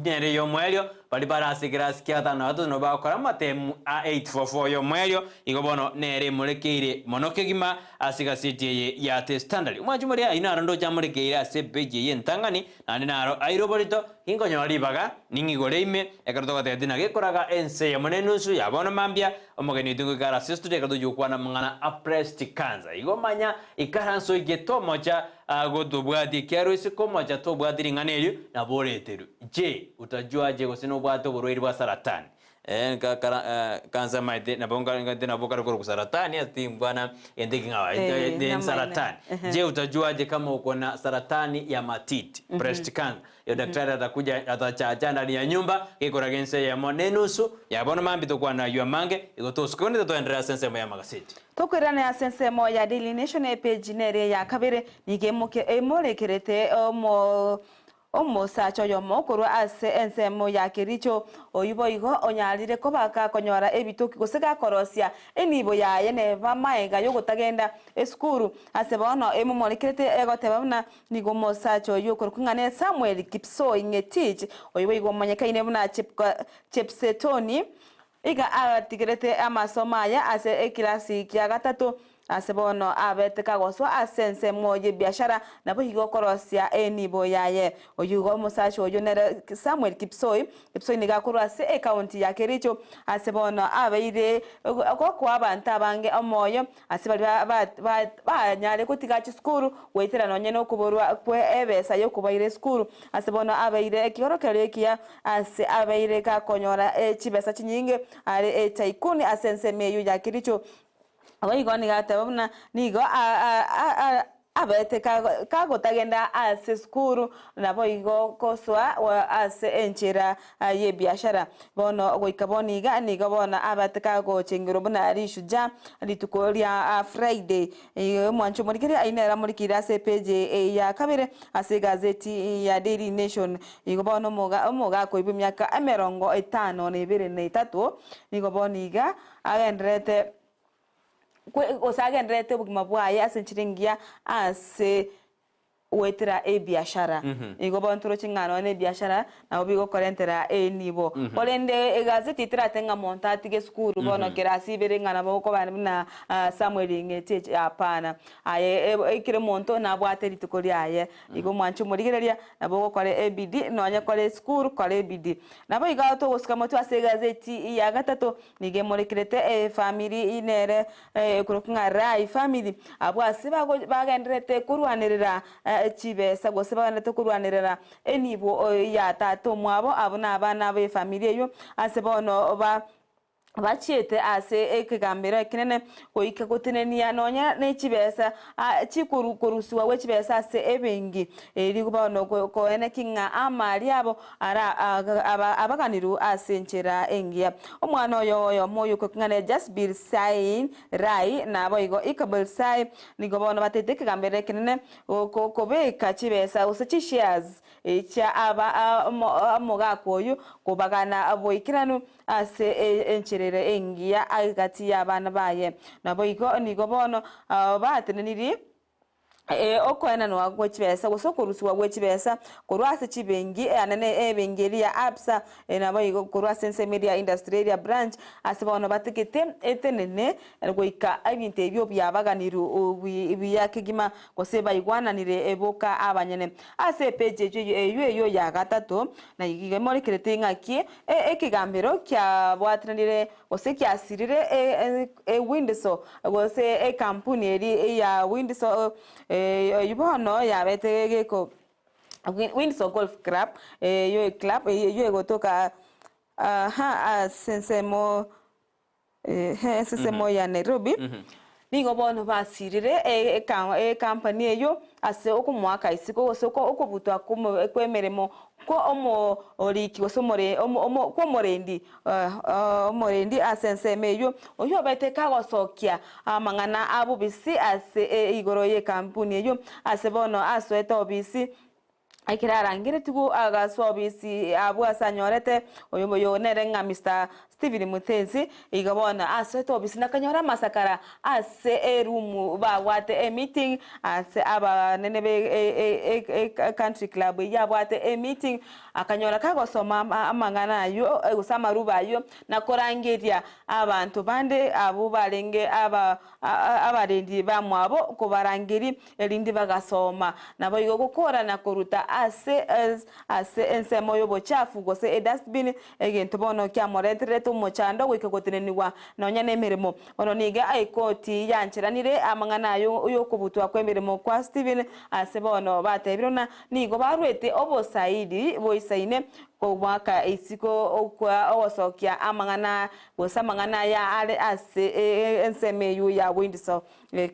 nere y'omoerio, Baria bare ase ekerasi kia gatano na gatato nabo bagokora amatemu a 844 y'omoerio, igo bono nere emorekeire mono kegima ase egaseti eye ya The Standard. Omwanchi moria ayio naro ndoche amorekeire ase epeji eye entang'ani, naende naro aire oborito, ginkonyora ribaga, ning'igore ime, ekero togotebetie ng'a gekoraga ense eyemo na enusu ya bono mambia, omogeni oito ngoika are ase estudio ekero togochia gokwana amang'ana a breast cancer. Igo manya ikaranso oike tomocha gotobwatia ekiagera oise komocha tobwati ring'ana erio, nabo oreterwe. Je, utajuaje gose nobwate oborwaire bwa saratani? Eh, nka kara eh, kansa maete nabo nka nkaete nabo kare korokwa saratani ase tinkwana gento ekeng'ao Eh, eh, namaene. saratani. Ehe. Je, utajuaje kama uko na saratani ya matiti, breast cancer? Yo daktari atakuja atachacha ndani ya nyumba gekoraga ense eyemo na enusu ya bono mambia tokwana aywo amange igo tosuke onde totoenderere ase ensemo ya amagaseti. Tokoirana ase ensemo ya Daily Nation epeji nere ya kabere nigo emoke emorekerete omo Omosacha oyomo korwa ase ensemo ya Kericho, oyio boigo onyarire koba gakonyora ebitoki gose gakorosia enibo yaye neba maega yogotagenda esukuru. Ase bono emomorekerete egoteba buna nigo omosacha oyio okorokwa ng'a ne Samuel Kipsoi Ng'etich, oyio boigo omonyekaine buna Chepsetoni, Iga agatigerete amasomo aye ase ekirasi kia gatato, ase bono abete kagoswa ase ensemo y'ebiashara, naboigo korosia enibo yaye. Oyio igo omosacha oyio nere Samuel Kipsoi. Kipsoi nigo akorwa ase ecounty ya Kericho, ase bono abeire gokoa abanto abange omoyo ase baria banyare gotiga chisukuru goetera nonye nokoborwa kwe ebesa yokobaira esukuru. Ase bono abeire ekiorokererio ekiya ase abeire gakonyora chibesa chinyinge are etycoon ase ensemo eyio ya Kericho. Boigo nigo ateba buna nigo abete kagotagenda ase esukuru naboigo gosoa ase enchera y'ebiashara. Bono goika bono iga nigo bono abate kagochengerwa buna rishujaa rituko ria Friday. Omwancho omorikeri ayio nere amorikeire ase epeji ya kabere ase egazeti ya Daily Nation. Igo bono omogaka oyio bw'emiaka emerongo etano na ebere na etato nigo bono iga agendererete gose agendererete obogima bwaye ase enchera engiya ase goetera ebiashara. Igo bono toroche ng'a nonya na ebiashara nabo bigokorentera enibo. Korende egazeti eterate ng'a monto atige esukuru bono kera ase ibere ng'a nabo okoba buna Samuel Ng'etich, hapana. Aye ekero omonto nabwate rituko riaye. Igo omwanche omorigereria nabo ogokora ebidii nonya kore esukuru kora ebidii. Nabo igo togosika motwe ase egazeti ya gatato Nigo emorekerete efamiri nere ekorokwa ng'a Rai family, abwo ase bagendererete korwanerera chibesa gose bagendererete korwanerera enibo ya tata omwabo, abwo na abana b'efamiri eyio, ase bono ba bachiete ase ekegambero ekenene goika gotenenia nonya ne chibesa chikoru korusiwa gwe chibesa ase ebenki, erio bono koeneki ng'a amari abo Ara abaganirwe ase enchera engiya. Omwana oyo oyomo oyokoking'ana Jasbir Sain Rai naboigo Iqbal Sai nigo bono batete ekegambero ekenene kobeka chibesa gose chishares chia aba omogaka oyio kobagana boikeranu ase enchera ere engiya egati y'abana baye. Naboigo nigo bono batenenirie Okoenanwa gwe chibesa gose okorusigwa gwe chibesa korwa ase chibenki anene ebenki eria ya Absa naboigo korwa ase ensemo eria ya Industry area branch ase bono bategete etenene goika ebinto ebio biabaganirwe buya kegima gose baigwananire boka abanyene. Ase epeji eyio eyio ya gatato na igo emorekerete ng'aki ekegambero kiabwatanire Gose kiasirire Windsor, gose ekampuni eria ya Windsor, eyio bono yabete geko Windsor Golf Club, eyio eclub eyio egotoka ase ensemo ase ensemo ya Nairobi, nigo bono basirire ecompany eyio ase okomoaka isiko gose okobutwa kw'emeremo kw'omoriki gose kw'omorendi omorendi ase ensemo eyio, oyio obete kagosokia amang'ana a bobisi ase igoro y'ekampuni eyio, ase bono asoete obisi Ekero arangeretigwe agasoa obisi abwo ase anyorete, oyo nere ng'a Mister. Stephen Muthesi igo bono asoete obisi na konyora amasakara ase eroom babwate emeeting ase abanene be ecountry club eyio abwate emeeting akanyora kagosoma amang'ana aywo gose amarube aywo na korangeria abanto bande abwo barenge aba abarendi bamwabo kobarangeria erinde bagasoma. Naboigo gokora na koruta ase ase ensemo y'obochafu gose edustbin, egento bono kiamorentererete omochando goika gotenenigwa nonya nemeremo. Bono nigo ekoti yancheranire amang'ana ayo y'okobutwa kw'emeremo kwa Stephen ase bono batebire buna nigo barwete obosaidi boisaine kogoaka isiko okwa ogosokia amang'ana gose amang'ana aya are ase ensemo eywo ya Windsor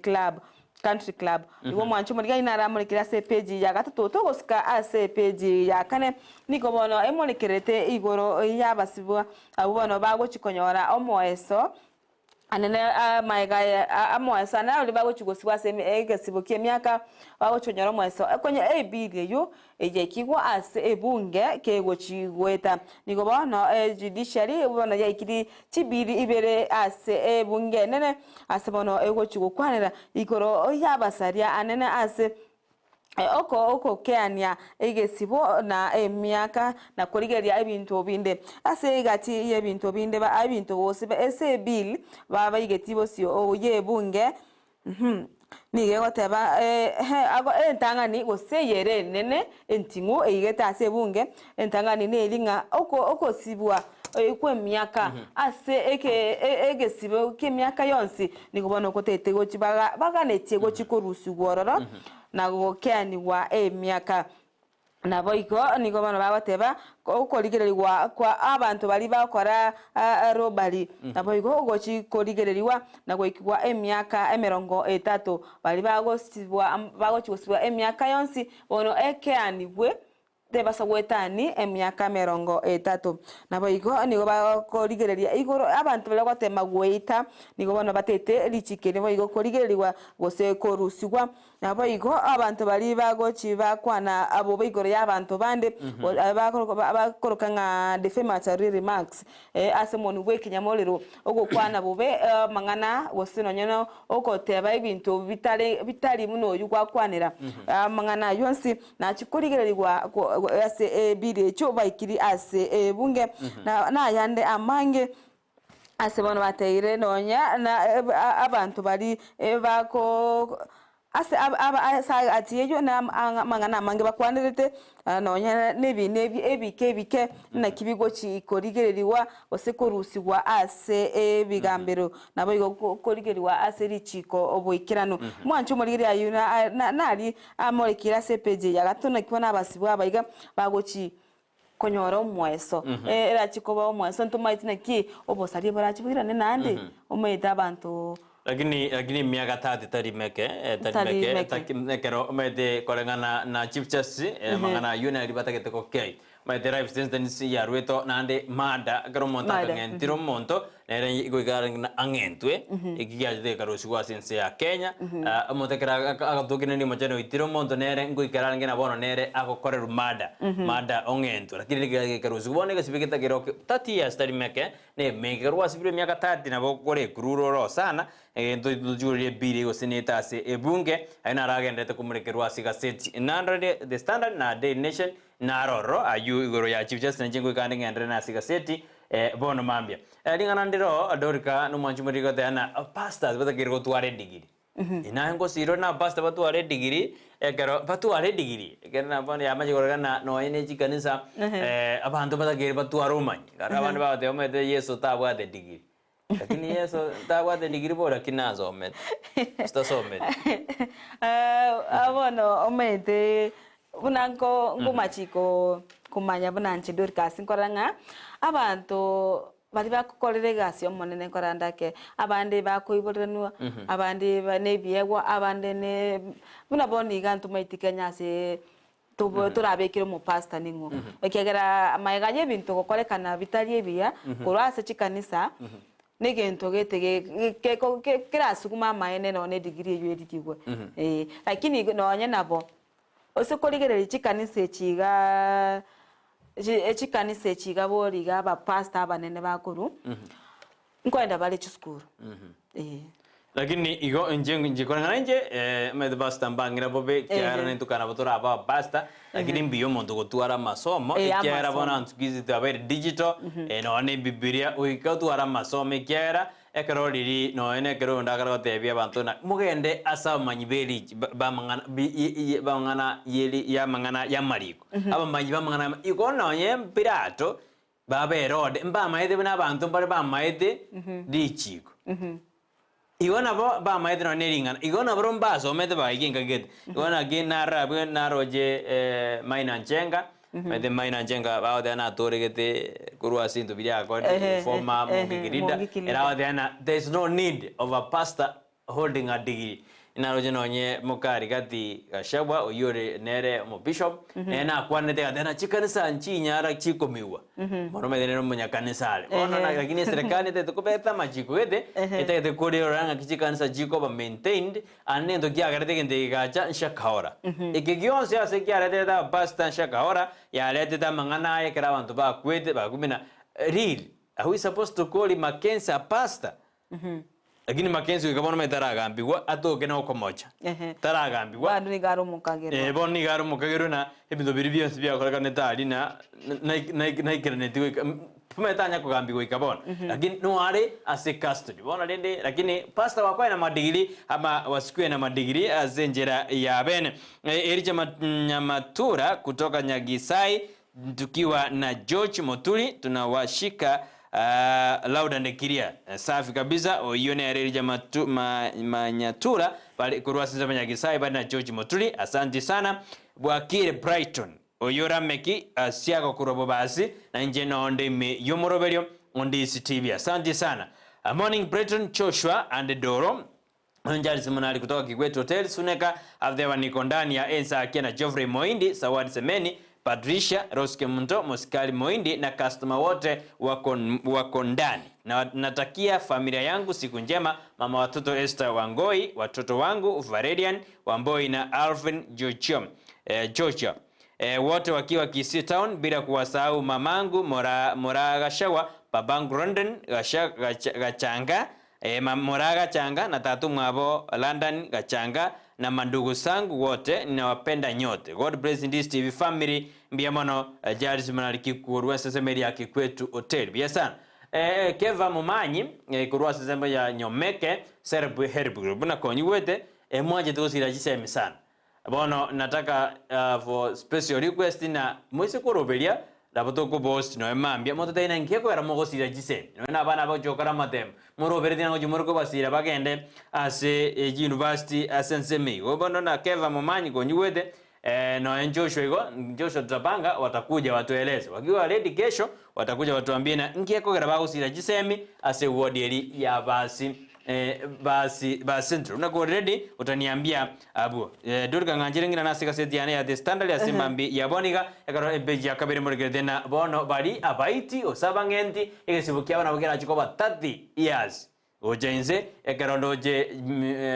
Club. Country Club. Igo omwancho omorigani naramorekere ase epeji ya gatato togosika ase epeji ya kane. Nigo bono emorekerete igoro y'abasibwa abwo bono bagochi konyora omoeso anene amaega amoeso ane aria bagochi gosibwa ase egesibo ki'emiaka bagochi konyora omoeso konya ebili eyio Eyekigwa ase ebunge kegochi goeta. Nigo bono ejudiciary bono yaikiri chibili ibere ase ebunge enene ase bono egochi gokwanera igoro y'abasaria anene ase okokeania egesibo na emiaka na korigereria ebinto binde. Ase egati y'ebinto binde ebinto gose ase ebill babaigeti bosio y'ebunge Nigo egoteba entang'ani gose eyere enene enting'u eigete ase ebunge, entang'ani neri ng'a okosibwa kw'emiaka ase egesibo ki'emiaka yonsi nigo bono gotete gochi baganetie gochi korusigwa ororo na gokeanigwa emiaka. Naboigo nigo bono bagoteba, Okorigererigwa kwa abanto baria bagokora robbery, naboigo ogochi korigererigwa na goikigwa emiaka emerongo etato, baria bagosibwa bagochi gosibwa emiaka yonsi, bono ekeanigwe tebasa goetani emiaka emerongo etato. Naboigo nigo bakorigereria igoro abanto baria bagotema goita, nigo bono batete richiko eri boigo korigererigwa gose korusigwa. Naboigo abanto baria bagochi bakwana bobe igoro y'abanto bande, bakoroka ng'a defamatory remarks, ase omonwa bw'ekenyamorero, ogokwana bobe amang'ana gose nonya na ogoteba ebinto bitare bitari buna oyio gwakwanera. Amang'ana ayio onsi nachie korigererigwa ase ebiri echio baikiri ase ebunge, na ayande amange. Ase bono bateire nonya na abanto baria bako ase ase egati eyio na amang'ana amange bakwanerete nonya nebiina ebi ebike ebike naki bigochi korigererigwa gose korusigwa ase ebigambero naboigo korigerigwa ase richiko oboikeranu. Mwanche omorigereria ayio nari amorekire ase epeji eye ya gatato naki bono abasibwa aba iga bagochi Konyora omoeso, erache koba omoeso ntomaeti naki obosaria borache boirane naende, omaete abanto. Lakini lakini emiaka 30 tari meke eh, tari Tari meke meke. taki ekero omanyete koreng'ana na Chief Justice eh, amang'ana aywo nari batagete gokei. Omanyete life sentence yarwete oo naende murder ekero omonto Murder, akang'entire omonto Nere goika arenge na ang'entwe, eki giachete gekarusigwa ase ense ya Kenya. Omonto ekero agatokire rimochani oitire omonto nere ngoika arenge na bono nere agokorerwa murder, murder ong'entwe. Lakini rigiya gekarusigwa bono egesibe getagere oke 30 years tari meke, na emenge. Ekero gwasibirwe emiaka 30 nabo okore ekururu ore sana, egento tochigorire ebiri gose nete ase ebunge, ayio naro agenderete komorekerwa ase egaseti nandorire The Standard na Daily Nation, Naro ororo ayio igoro ya Chief Justice nainche ngoika ande ng'enderere nase egaseti bono mambia. Ring'ana ndiro Dorika nomwanchi omoriri goteba ng'a pastors batakeire gotwara edigiri. Naye ngosira ore na pastor batware edigiri ekero batware edigiri ekero na bono yamanya korora ng'a nonye ne chikanisa abanto batakeire batware obomanyi. Ekero abande bagoteba omanyete Yeso tabwate edigiri. Lakini Yeso tabwate edigiri bori lakini nasomete, gose tasometi. Bono omanyete buna nko nkomachi ko komanya buna inche Dorcas nkorora ng'a abanto baria bagokorera egasi ya omonene nkorora ndake, abande bakoiboreranwa, abande ba na ebiegwa, abande ne buna bono iga ntomaeti Kenya ase Tobo torabekere omopastor ning'o? Ekiagera amaiga y'ebinto gokorekana bitari ebiya korwa ase chikanisa negento gete geko kerasuguma amaene nonya edigiri eywo erigigwe. Eh, lakini nonye nabo, ase korigereria chikanisa echi igaa. Echi echikanisa echi iga bori iga abapastor abanene bakorwa, nkoenda bare chisukuru, eh. Lakini igo inche inche koreng'ana inche omanyete pastor mbang'ira bobe ekiagera nintwe nabo tore aba abapastor, lakini mbuya omonto gotwara amasomo ekiagera bono amasomo. siku hizi twabeire digital, nonya na ebibiria goika otware amasomo ekiagera ekero riria nonya na ekero onde akare gotebia abanto ng'a mogende ase abamanyi be richi ba bamang'ana bi ye ye bamang'ana yeri yamang'ana yamariko, abamanyi bamang'ana ya igo nonye Pilato Baba Herode mbamaete buna abanto mbare bamaete richiiko. Igo nabo bamaete nonya ne ring'ana. Igo nabo mbasomete bagaika engaki gete. Igo naki narabwe naroche Maina Njenga, omanyete Maina Njenga bagoteba natoregete korwa ase ebinto biria akorete former Mungiki leader, ere agoteba ng'a there is no need of a pastor holding a degree. Naroche nonye moka Rigathi Gachagua oyio ore nere omobishop, nere nakwanete agateba ng'a chikanisa nchinyara chikomigwa. Bono omanyete nere omonyakanisa are. Bono na lakini eserekari etagete kobeta amachiko gete, etagete korora ng'aki chikanisa chikoba maintained, ande egento kiagerete egento eke kegacha nshakaora. Eke gionsi ase kiareterete abapastor nshakaora, yaretete amang'ana aya ekero abanto bakwete bakumia na really, are we supposed to call Mackenzie a pastor? Lakini Mackenzie goika bono omanyete taragambigwa atoke na okomocha. Taragambigwa. Bado nigo are omokagerwa. Eh, bono nigo are omokagerwa na ebinto biria bionsi biakorekanete aria na naikeraneti goika omanyete tanya kogambigwa goika bono. Lakini no are ase custody. Bono rende lakini pastor wakwaye na madigiri ama wasikwe na madigiri ase enchera ya bene. Ericha Nyamatura kutoka Nyagisai Tukiwa na George Moturi tunawashika loud and clear. Safi kabisa oyio nere Elijah Matu, ma, Manyatura bari korwa ase ensemo ya Nyagisai bari na George Moturi. Asanti sana. Bwakire Brighton. Oyio Rameki Asiago korwa Bobasi na inche nonde ime y'omoroberio Ondisi TV. Asanti sana. Morning Brighton Joshua and Doro. Charles Munari kutoka Kikwete Hotel, Suneka, Avdewa niko ndani ya Ensakia na Geoffrey Moindi, Sawadi Semeni, Patricia, Rose Kemunto, Musikali Moindi na customer wote wako, wako ndani. Na, natakia familia yangu siku njema, mama watoto Esther Wangoi, watoto wangu Valerian Wamboi na Alvin Jochio, eh, Jochio. Eh, wote wakiwa Kisii Town bila kuwasahau mamangu Mora, Mora Gashawa, babangu London Gasha, Gacha, Gachanga Moraa Gachanga na tata omwabo London Gachanga na mandugu sangu wote ninawapenda nyote God bless this TV family mbuya mono Jairus Munari Kikurwa ase ensemo eria ya Kikwetu Hotel buya sana Keva Momanyi korwa ase ensemo ya Nyomeke Self Help Group buna konyigwete mwanchete gosira chisemi sana Bono nataka for special request na moise koroberia nabo tokobost nonya mambia mototebie naki gekogera mogosira chisemi nonya na abana bagochia gokora amatemo moroberetie na gochia more kobasira bagende ase university ase ensemo igo bono na Keva Momanyi konyigwete nonya Joshua igo Joshua tutapanga watakuja watueleze wakiwa ready kesho watakuja watuambie na nki gekogera bagosira chisemi ase ward eri ya basi basi ba Central buna kore ready otaniambia Abwo Dorika ng'anchire ng'ina nase egaseti yane ya The Standard ase emambi ya bono iga, ekero epeji ya kabere morekerete na bono bari abaiti gose abang'enti, egesibo kiabo nabo kerache koba 30 years gocha inse, ekero ndoche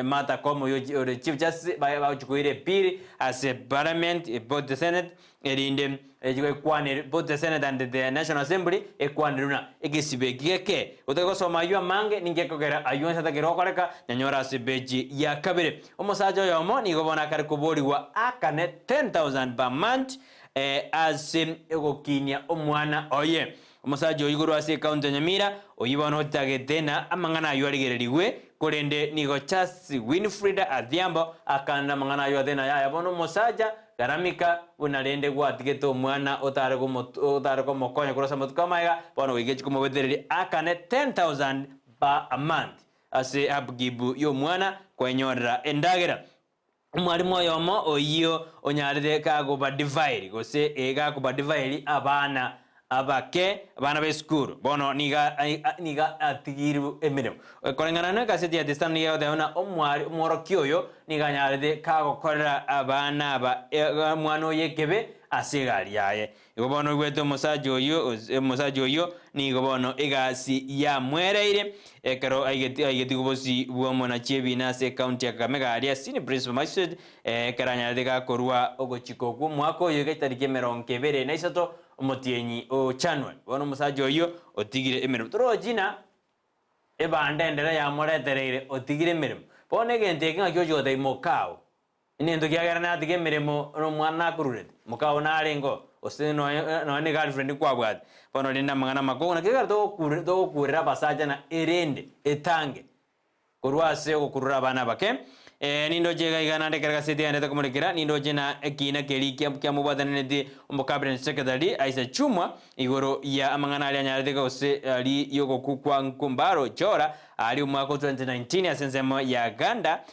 Martha Koome oyio ore Chief Justice baye bagochia koira ebill ase Parliament both the Senate erinde ekwanere both the Senate and the National Assembly ekwanere buna egesibo eki geke. Gotari gosoma ayio amange ninki gekogera ayio onsi atakeri gokoreka nyanyore ase epeji ya kabere. Omosacha oyomo nigo bono akare koborigwa aakane 10,000 per month ase ogokinia omwana oye. Omosacha oyio korwa ase ecounty ya Nyamira oyio bono otagete na amang'ana ayio arigererigwe korende nigo Charles Winfrida Adhiambo akanire amang'ana ayio ate na yaya bono omosacha garamika buna rende gwatigete omwana otare otare komokonya korwa ase amatuko amaega bono goika echi komobetereria aakane 10,000 per month ase upkeep y'omwana kwenyorera endagera. Omwalimu oyomo oyio onyarire gakobadivaeri gose ee gakobadivaeri abana abake, abana b'esukuru, bono nigo nigo atigirwe emeremo. Koreng'ana n'egaseti ya The Standard nigo egoteba buna omwari omworokia oyo nigo anyarete kagokorera abana aba omwana oyo ekebe ase egari yaye. Igo bono oigwete omosacha oyio, omosacha oyio nigo bono egasi yamwereire ekero aigeti aigetigwe bosio bw'omonachi ebiina ase ecounty ya Kakamega aria Senior Principal Magistrate ekero anyarete gakorua ogochika okwo omwaka oyo iga chitariki emerongo ebere na isato. Omotienyi o January. Bono omosacha oyio otigire emeremo. Torochi na ebanda endere yamoretereire otigire emeremo. Bono egento eke ng'aki ochi gotebia mokao, Nento kiagera natiga emeremo na omwana nakorurete, mokao narenge oo, gose nonya nonya ne girlfriend kwabwate. Bono rende amang'ana amakong'u naki ekero togokure togokurera abasacha na erende etange korwa ase ogokurura abana abake. Nindoche iga iga naende ekero egaseti yaendete komorekera, nindoche na ekiina keria kia kiamobwatanenetie omocabinet secretary Aisha Jumwa igoro ya amang'ana aria anyarete gose aria yogokwa kwa Nkumbaro Chora aria omwaka o 2019 ase ensemo ya Ganda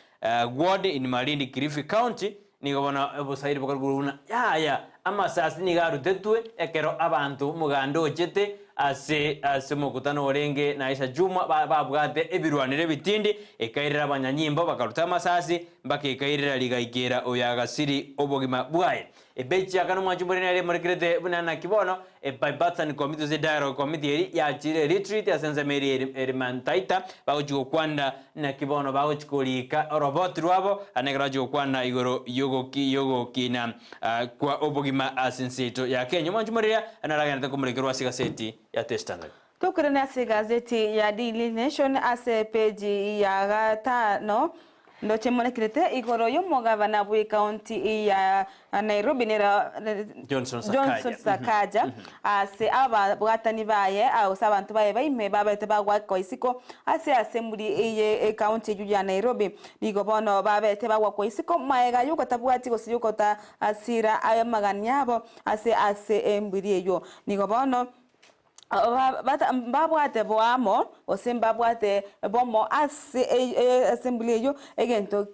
Ward in Malindi Kilifi County, nigo bono obosairi bokorokwa buna yaya amasasi nigo arutetwe ekero abanto omoganda ochete ase ase omokutano orenge na Aisha Jumwa ba babwate ebirwanero ebitindi ekairera abanyanyimbo bakaruta amasasi mpaka ekairera rigaikera oyo agasiri obogima bwaye. Ebechi ya kane omwanchi mbore nere emorekerete buna naki bono Ebibatsan Committee gose Dialogue Committee eri yachire retreat ase ensemo eria ere ere Mantaita bagochia gokwana naki bono bagochia korika oroboti rwabo ande ekero bagochia gokwana igoro yogoki yogokina kwa obogima ase ense yaito ya Kenya. Omwanchi moreria naro agenderete komorekerwa ase egaseti ya The Standard. Tokerane ase egazeti ya Daily Nation ase epeji ya gatano ndoche morekerete igoro y'omogabana bw'ekaunti ya Nairobi nero Johnson Sakaja. Johnson Sakaja ase ababwatani baye gose abanto baye baime babete bagwakwa isiko ase assembly eye ekaunti eyio ya Nairobi. Nigo bono babete bagwakwa isiko maega yogotabwati gose yogotasira amagani abo ase ase embiri eyio. Nigo bono Mbabwate boamo, gose mbabwate bomo ase assembly eyio, egento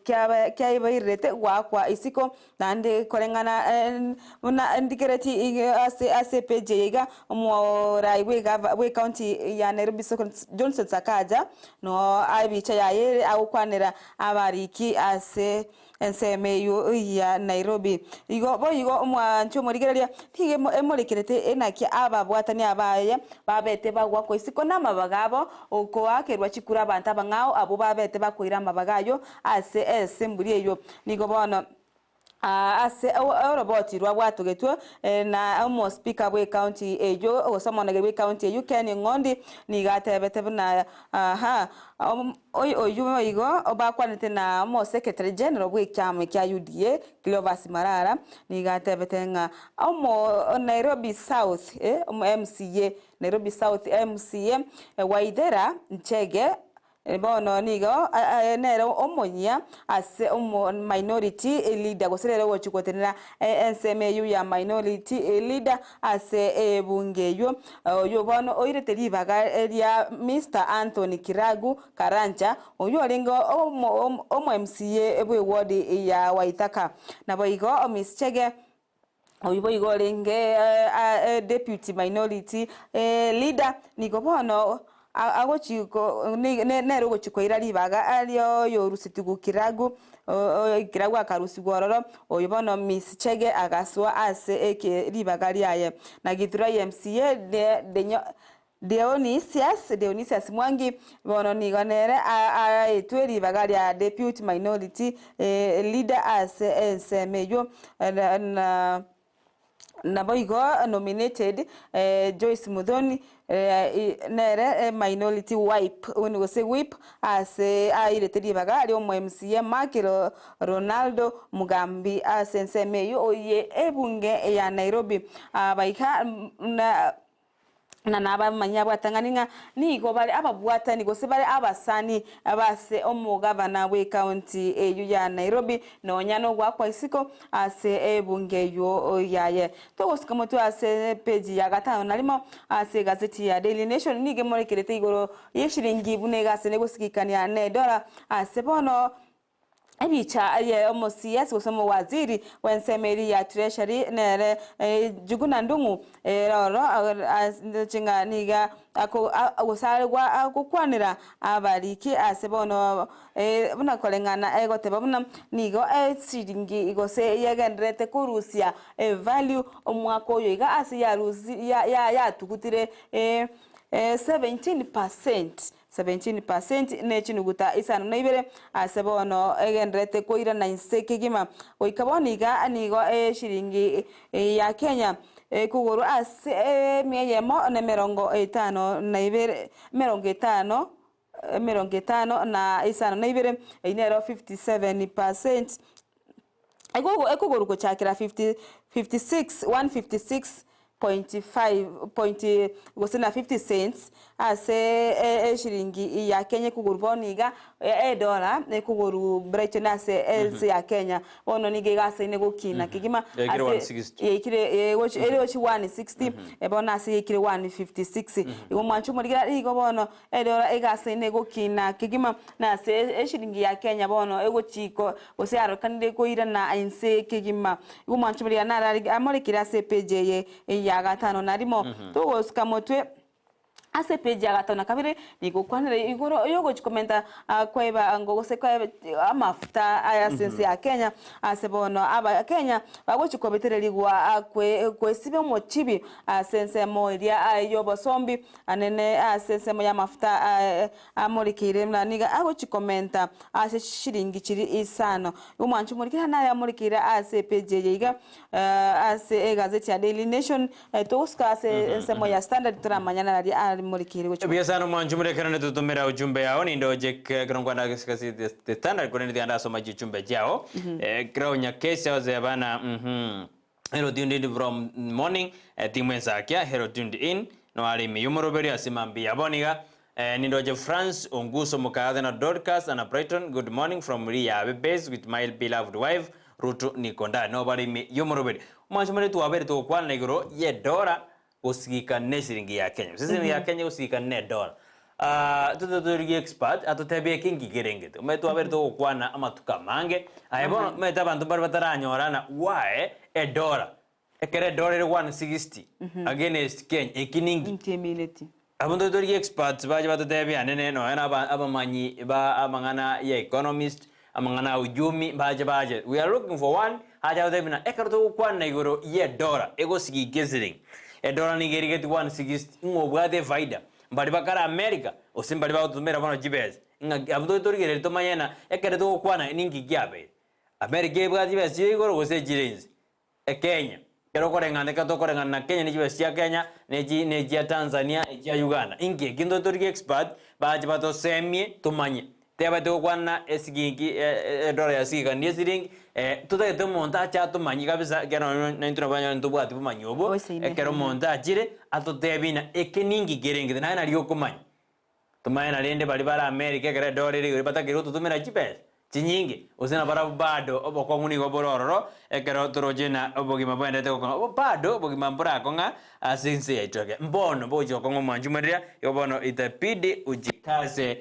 kiabairerete goakwa isiko, naende koreng'ana buna ndikereti ase ase epage eye iga, omorai bwe ecounty ya Nairobi Johnson Sakaja, no ebicha yaye ere agokwanera abariki ase Ensemo eyio ya Nairobi. Igo boigo omwancho omorigereria nigo emorekerete enaki ababwatani abaye babete bagwakwa isiko namabaga abo, okoakerwa chikura abanto abang'ao abwo babete bakoira amabaga ayio ase esemburi eyio. Nigo bono ase oroboti rwabwatogetwe na omospika bw'ecounty eyio gose omonogeri bw'ecounty eyio Ken Ng'ondi nigo atebete buna aha Oyio boigo bakwanete na Omosekretary General bw'ekiama kia UDA, Cleophas Malala, nigo atebete ng'a omo Nairobi South omo MCA, Nairobi South MCA Waithera Nchege bono nigo nere omonyia ase omo minority leader gose nere ogochia gotenena ensemo eyio ya minority leader Ase ebunge eyio, oyio bono oirete ribaga ria Mister Anthony Kiragu Karanja, oyio orenge omo-MCA bw'ewodi ya Waithaka. Naboigo Miss Chege, oyio boigo orenge Deputy Minority Leader, nigo bono nere ogochia koira ribaga rioyorusetigwe Kiragu, Kiragu akarusigwa ororo, oyo bono Miss Chege agasoa ase eke ribaga riaye. Na Githurai MCA Deonisius Deonisius Mwangi bono nigo nere aetwe ribaga ria Deputy Minority Leader ase ensemo eyio na Naboigo nominated Joyce Muthoni nere minority wipe gose whip ase airete ribaga ria omo MCA Mark Ronaldo Mugambi ase ensemo eyio ye ebunge ya Nairobi. Abaika na nabamanyia abwatang'ani ng'a nigo bare ababwatani gose bare abasani base omogavana bw'ecounty eyio ya Nairobi nonya nogoakwa isiko ase ebunge eyio yaye. Togosuka motwe ase epeji ya gatano na rimo ase egazeti ya Daily Nation nigo emorekerete igoro y'eshiringi buna egasi negosigikania nedola ase bono Ebicha ye omo-CS gose omowaziri bw'ensemo eria ya Treasury nere Njuguna Ndung'u ere oro ndoche ng'a niga gose are gokwanera abariki ase bono buna koreng'ana egoteba buna nigo eshiringi gose yegendererete korusia evalue omwaka oyo iga ase yarusi yatugutire 17%. 17% ne chinuguta isano na ibere, ase bono egendererete koirana inse kegima. Goika bono iga nigo eshiringi ya Kenya Ekogoro ase emia eyemo na emerongo etano na ibere, emerongo etano, emerongo etano na isano na ibere, eyio nero 57 percent. Ekogoro gochakera 50, 56, 156.5 point gose na 50 cents ase eshiringi ya Kenya ekogoro bono iga edola ekogoro Brighton ase ense ya Kenya bono nigo egasaine gokina kegima Yaikire ase 160. yaikire ere gochi 160 bono ase yaikire 156 igo mwanche omorigera igo bono edola egasaine gokina kegima na ase eshiringi ya Kenya bono egochiko gose yarokanire koirana ense kegima igo mwanche omorigera naro amorekire ase epage eye ya gatano na rimo togosika motwe ase page ya gatano na kabere nigokwanera igoro yogochikomenta kweba gose kweba amafuta aya ase ense ya Kenya ase bono aba Kenya bagochikobetererigwa kwesiba omochibi ase ensemo eria y'obosombi anene ase ensemo ya amafuta amorekeire buna niga agochikomenta ase shiringi chiri isano omwancho omorikera naye amorekeire ase page eye iga ase egazeti ya Daily Nation togosuka ase ensemo ya Standard toramanyana nari amorekeire gochia Biasano mwanchu murekera nitutumira ujumbe yao nindoje kirongwana gisikasi the standard kuri ndi andasoma ujumbe jao kirau nyakesi oze bana Hello tuned in from morning timu ensakia hello tuned in no alimi yumuruberi asimambi yaboniga nindoje France Onguso Mukathe na Dorcas and Brighton good morning from Riabe base with my beloved wife Ruto Nikonda no balimi yumuruberi mwanchu muri tuwabere tukwana igoro ye dora gusigika ne ciringi ya Kenya ciringi ya Kenya gusigika ne dola tututurigie expert atutebie kingi kirengete umetu abere tugukwana amatuka mange aye bono mete abanto bari bataranyorana why edora ekere edora ere 160 against Kenya eki ningi ntimineti abanto turigie experts baje batutebia nene nonya na abamanyi ba amang'ana ya economist amang'ana ya ujumi baje baje we are looking for one haja batutebia na ekero tugukwana igoro ye edora egosigika esiringi edora nigo erigeti 160 ng'obwate efaida mbari bakara America ose mbari bagotumira bono chibesa ng'a abwo torigereri tomanyena ekere togokwana ninki kiabeire America ebwate chibesa chire igoro gose chire inse ekenya ekero okoreng'ana ekero tokoreng'ana na Kenya ne chibesa chia Kenya nechi nechia Tanzania echia Uganda inki eki ntotorigie expert bache batosemie tomanye tebate gokwana esiginki edora yasigikanie esiringi totagete omonto ache atomanyie kabisa ekero naintwe nabo banyore ntobwati bomanyi obwo ekero omonto achire atotebie na eke ninki kerengete naye nari okomanya tomanye narende bari bare America ekero edora ere igoro batakire gototomera chibesa chinyinge gose nabarabwo bado obokong'u nigo bore ororo ekero toroche na obogima bwendete gokong'a bado obogima mborakong'a ase ense yaito eke mbono bogochia gokong'a omwanchi omorere igo bono itabidi ujikaze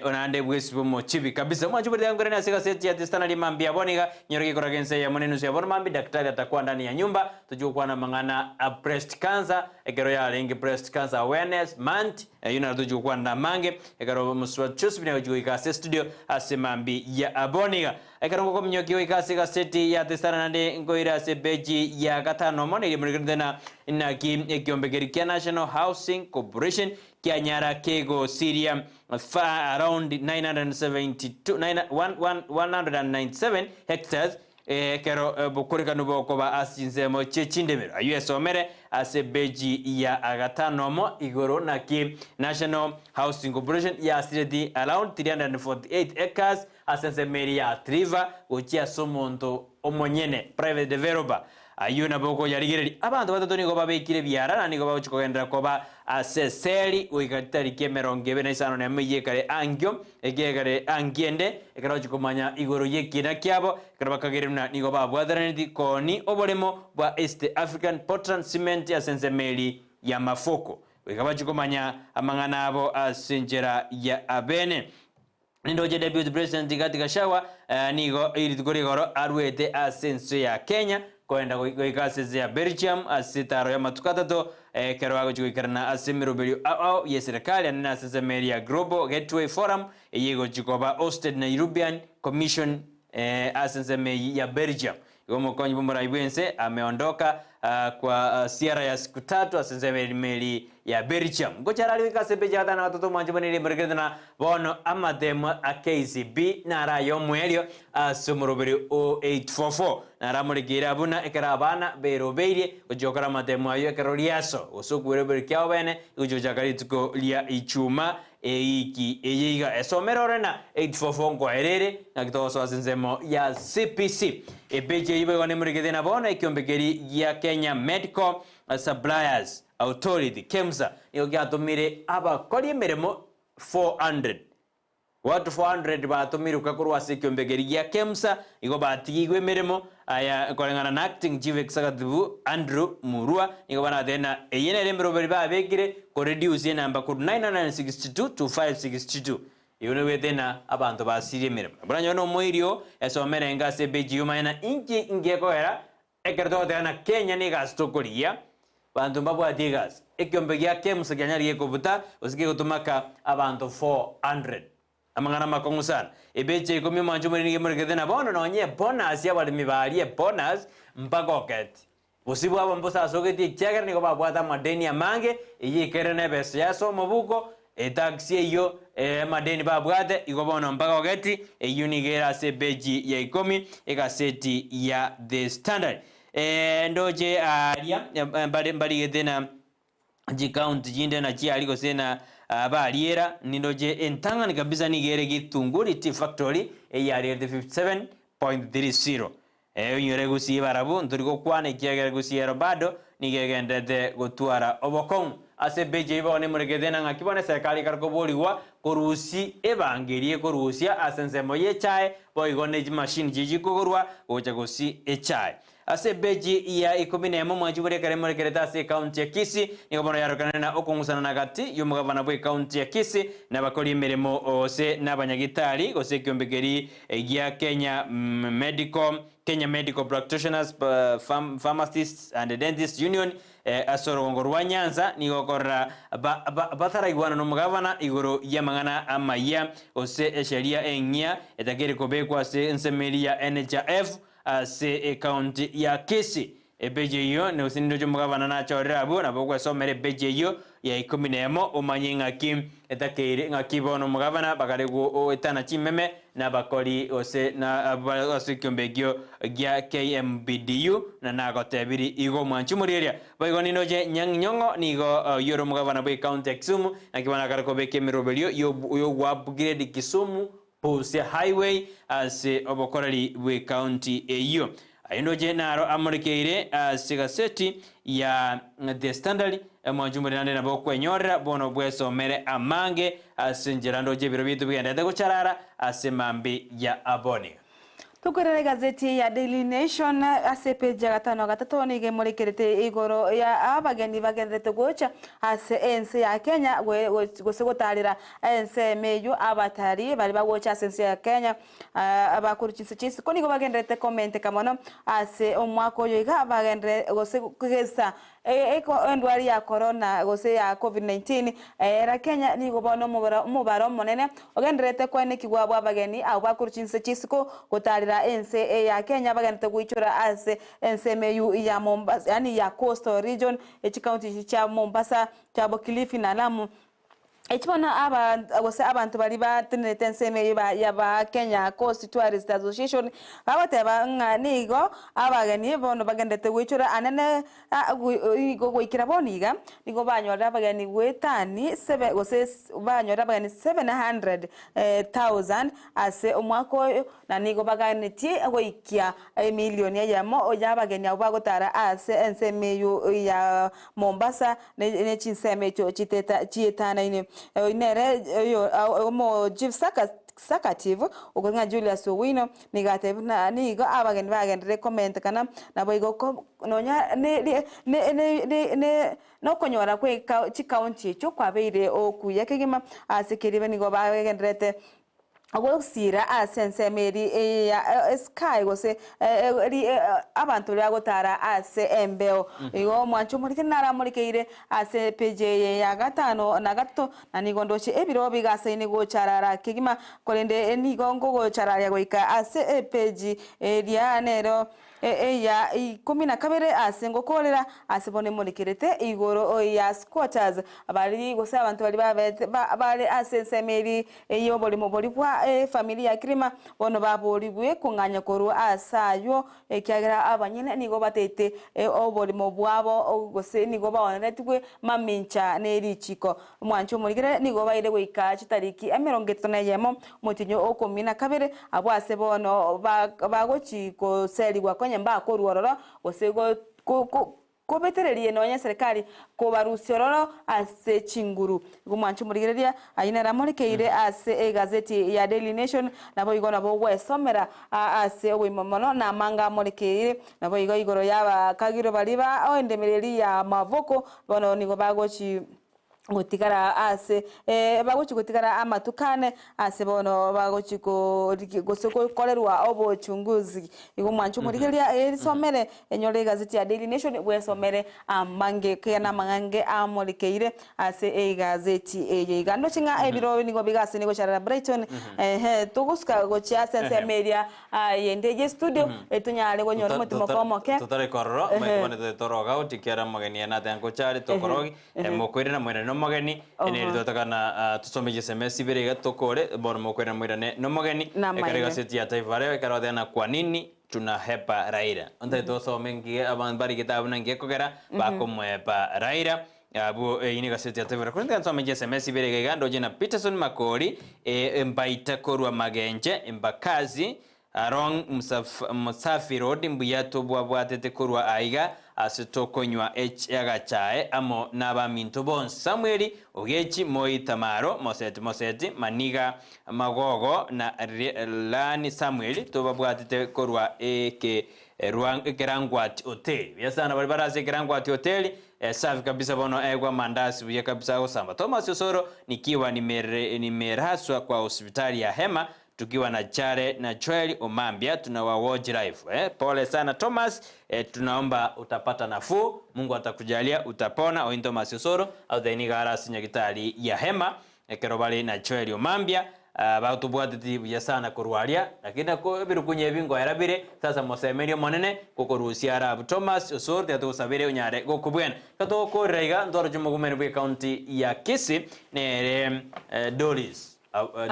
onande bwesibe omochibi kabisa omwanchi omorere nkorene ase egazeti ya The Standard mambi yabo niga nyoro gekoraga ense eyemo na enusu ya bono mambi daktari atakuwa ndani ya nyumba tochia gokwana amang'ana a breast cancer ekero yarenge breast cancer awareness month eyio naro tochia gokwana na amange ekero omosubati Josephine agochia goika ase studio ase mambi ya aboniga ekero ngokominyokia goika ase egazeti ya The Standard naende nkoira ase epeji ya gatano omo niria morekerete na naki ekiombekeri kia National Housing Corporation kianyara kegosiria around 972 197 hectares ekero bokorekanu bokoba ase chinsemo chie chindemero ayio esomere ase epeji ya gatano omo igoro naki National Housing Corporation yasireti around 348 acres ase ensemo eria ya Athi River gochia ase omonto omonyene private developer ayio nabo okoyarigereria abanto batato nigo babekire ebiara na nigo bagochia kogenderera koba ase eseri goika chitariki emerongo ebere na isano na emo eyio ekare angio ekiegere angiende ekero bagochia komanya igoro ya ekina kiabo ekero bakageire buna nigo babwateraneti kooni oboremo bwa East African Portland Cement ase ensemo eri ya Mafoko goika bachia komanya amang'ana abo ase enchera ya abene. Nindoche Deputy President Rigathi Gachagua nigo rituko rigoro arwete ase ense ya Kenya koenda goika ase ense ya Belgium ase etaro y'amatuko atato ekero agochia goikerana ase emeroberio ao ao ye serikali ande nase ensemo eria ya Global Gateway Forum eye egochia koba hosted na European Commission ase ensemo eyio ya Belgium. Igo omokonyi bw'omorai bw'ense ameondoka kwa ziara ya siku tatu ase ensemo eri ya. ya Belgium. Ngochara aria goika ase epeji ya gatano na gatato omwanche buna eria emorekerete na bono amatemo a KCB naro aye omoerio ase omoroberi o 844 naro amorekeire abwo buna ekero abana berobeirie gochia gokora amatemo ayio ekero riaso gose okweroberi kiabo bene gochia gochaka rituko ria ichuma Eiki eye iga esomere ore na 844 nkoera ere, ng'aki togosoa ase ensemo ya CPC. Epeji eyio boigo nemorekete na bono ekiombe keria gia Kenya Medical Suppliers Authority, KEMSA, nigo giatomire abakori emeremo 400. Watu 400 batomirwe korwa ase ekiombe keria gia KEMSA igo batigigwe emeremo. Aya koreng'ana na Acting Chief Executive Andrew Murua nigo baratebe na eye nere emeroberi babekire ko reduce enamba korwa 962 to 562. Eyio nogwete na abanto basirie emeremo. Nabo oranyore na omoiri oo esomere enga ase epeji eyio omanye na inki ngekogera ekero togoteba na Kenya na egasi tokorigia banto mbabwati egasi. Ekiombe gia KEMSA kianyare gekobuta gose kegotumaka abanto 400. Amang'ana amakong'u sana. Ebeche ikomi omwancho omonene nigo emorekete na bono nonye ebonus y'abaremi baria ebonus mbagoketi. Bosio bwabo mbosasogetie ekiagera nigo babwate amadeni amange, eyio ekerire nebesa ya ase omobuko, etax eyio amadeni babwate, igo bono mbagogeti, eyio nigo ere ase epeji ya ikomi egaseti ya The Standard. Ndoche aaria mbarigete na chikaunti chinde na chiaria gose na abariera, nindoche entang'ani kabisa nigo ere Githunguri Tea Factory eyarierete 57.30. Oinyore gusii barabwo ntori gokwana ekiagera gusii ero bado nigo egenderete gotwara obokong'u. Ase epeji eyio bono emorekete na ng'aki bono eserekari ekare koborigwa korusia ebango eria ekorusia ase ensemo y'echae boigo ne chimashini chiria chikogorwa gocha gosii echae. Ase epeji ya ikomi nemo omwanchi boria ekero emorekerete ase ekaunti ya Kisii, nigo bono yarokanire na okong'usana na gati y'omogavana bw'ekaunti ya Kisii na abakori emeremo gose nabanyagitari gose ekiombe keria gia Kenya Medical Kenya Medical Practitioners Pharmacists and Dentists Union ase orogongo rwa Nyanza nigo okorora bataraigwana nomogavana igoro y'amang'ana amayia gose esheria eng'ia etakeire kobekwa ase ensemo eria ya NHIF Ase ekaunti ya Kisii. Epeji eyio gose nindoche omogabana nachorire abwo, nabo ogwesomera epeji eyio ya ikomi na emo omanye ng'aki etakeire ng'aki bono omogabana bakare goetana chimeme nabakori gose na ase ekiombe ekio gia KMPDU na nagotebiri igo mwanchi omorieria. Boigo nindoche Nyang' Nyong'o nigo oyio ore omogabana bwe ekaunti ya Kisumu naki bono akare kobeka emeroberio yogoupgrade Kisumu Busia Highway ase obokoreri bw'ecounty eyio. Ayio ndoche naro amorekeire ase egaseti ya The Standard, omwanchi omoriri naende nabo okwenyorera bono bwesomere amange ase enchera ndoche ebiro biaito bigenderete gocharara ase mambi ya aboni. Tokorera egazeti ya Daily Nation ase epeji ya gatano na gatato nigo emorekerete igoro ya abageni bagenderete gocha ase ense ya Kenya gose gotarera ensemo eyio abatari baria bagocha ase ense ya Kenya abakorwa chinse chia isiko nigo bagenderete komenteka mono ase omwaka oyo iga bagenderere gose kogesa Endwari ya korona gose ya Covid-19 era Kenya nigo bono omobaro omonene ogendererete koenekigwa bw'abageni abwo bakorwa chinse chi'isiko gotarera ense eye ya Kenya bagenderete goichora ase ensemo eyio ya Mombasa yaani ya Coastal Region, echikaunti echi chia Mombasa, Chabo Kilifi na Lamu. Echi bono aba gose abanto baria batenerete ensemo eyio ba ya ba Kenya Coast Tourist Association bagoteba ng'a nigo abageni bono bagenderete goichora anene igo goikera bono iga, nigo banyorire abageni goetani sebe gose banyorire abageni 700 thousand ase omwaka oyo, na nigo baganetie goikia emilioni eyemo y'abageni abwo bagotara ase ensemo eyio ya Mombasa. ne chinsemo echio chietanaine. Oyio nere omo chief executive okore ng'a Julius Owino nigo atebire buna nigo abageni bagenderere komentekana naboigo nonya nokonyora kwe chikaunti echio kwabeire okuya kegima ase keribe nigo bagendererete Ogosiira ase ensemo eria ya esky gose abanto baria bagotara ase embeo. Igo omwancho omorikeri naramorikeire ase epeji eye ya gatano na gatato, na nigo ndoche ebiro bigasaine gocharara kegima, korende nigo nkogochararia goika ase epeji eria nero. Eya ikomi na kabere ase ngokoorera ase bono emorekerete igoro ya squatters baria gose abanto baria babete bare ase ensemo eria y'oborimo boria bwa efamiri ya Kirima bono baborigwe kong'anya korwa ase aywo ekiagera abanyene nigo bataete oborimo bwabo gose nigo baoneretigwe mamincha ne richiko. Omwancho omorigere nigo baire goika chitariki emerongo etato na eyemo, omotienyi o ikomi na kabere, abwo ase bono bagochi goserigwa konya mbakorua ororo, gose kobetererie nonya serikali kobarusia ororo ase chinguru. Igo omwancho omorigereria ayio nere amorekeire ase egazeti ya Daily Nation, naboigo nabo ogwesomera ase oboimo mono na amanga amorekeire. Naboigo igoro y'abakagirwe baria ba endemereri ya amaboko, bono nigo bagochi gotigara ase bagochi gotigara amatuko ane ase bono bagochi gose gokorerwa obochunguzi. Igo mwanche omorigereria erisomere enyore egazeti ya Daily Nation bwesomere amange kegena na amang'ange amorekeire ase egazeti eye iga. Ndoche ng'a ebiro nigo bigasene gocharera Brighton ehe togosuka gochia ase ensemo eria Eyende eye estudio etonyare gonyora omotimoko omoke. Totare kororo maikobane toroga oti kera omogeni ene ate nkochare tokorogi mokoirana moirane nomogeni neri twatakana tusome chisms ibere iga tokore bono mokoirana moirane nomogeni ekero egaseti ya Taifa Leo ekero oteba na kwa nini tunahepa Raila ontaete tosome nki abanto barigete abwo na nki gekogera bakomoepa Raila Abwo eyio negaseti ya Taifa Leo. Korende nsome chisms ibere iga iga ndoche na Peterson Makori Mbaita korwa Magenche Embakasi Along Msafi Road mbuya tobwabwatete korwa aiga ase tokonywa agachae amo nabaminto bonsi Samuel Ogechi Moi Tamaro Moseti Moseti Maniga Magogo na Lani Samuel tobabwatete korwa Ekerangwati Hoteli. Buya sana baria bare ase Ekerangwati Hoteli Safi kabisa bono egwa amandasi buya kabisa agosamba. Thomas Osoro nikiwa nimeraswa kwa hospitali ya Hema tukiwa na Chare na Joel Omambia tunawa watch live eh, pole sana Thomas eh, tunaomba utapata nafuu Mungu atakujalia utapona. Oyo Thomas Osoro agotebi nigo are ase nyagitari ya Hema Ekero bare na Joeli omambia, batobwateti buya sana korwa aria, lakini nako ebirukunyi ebi ngoera bire, sasa mosemerie Omonene gokorusia Arabu. Thomas Osoro tiga togosabere onyare gokobwena. Ekero togokorera iga ntwaroche omogumeni bw'ecounty ya Kisii nere Doris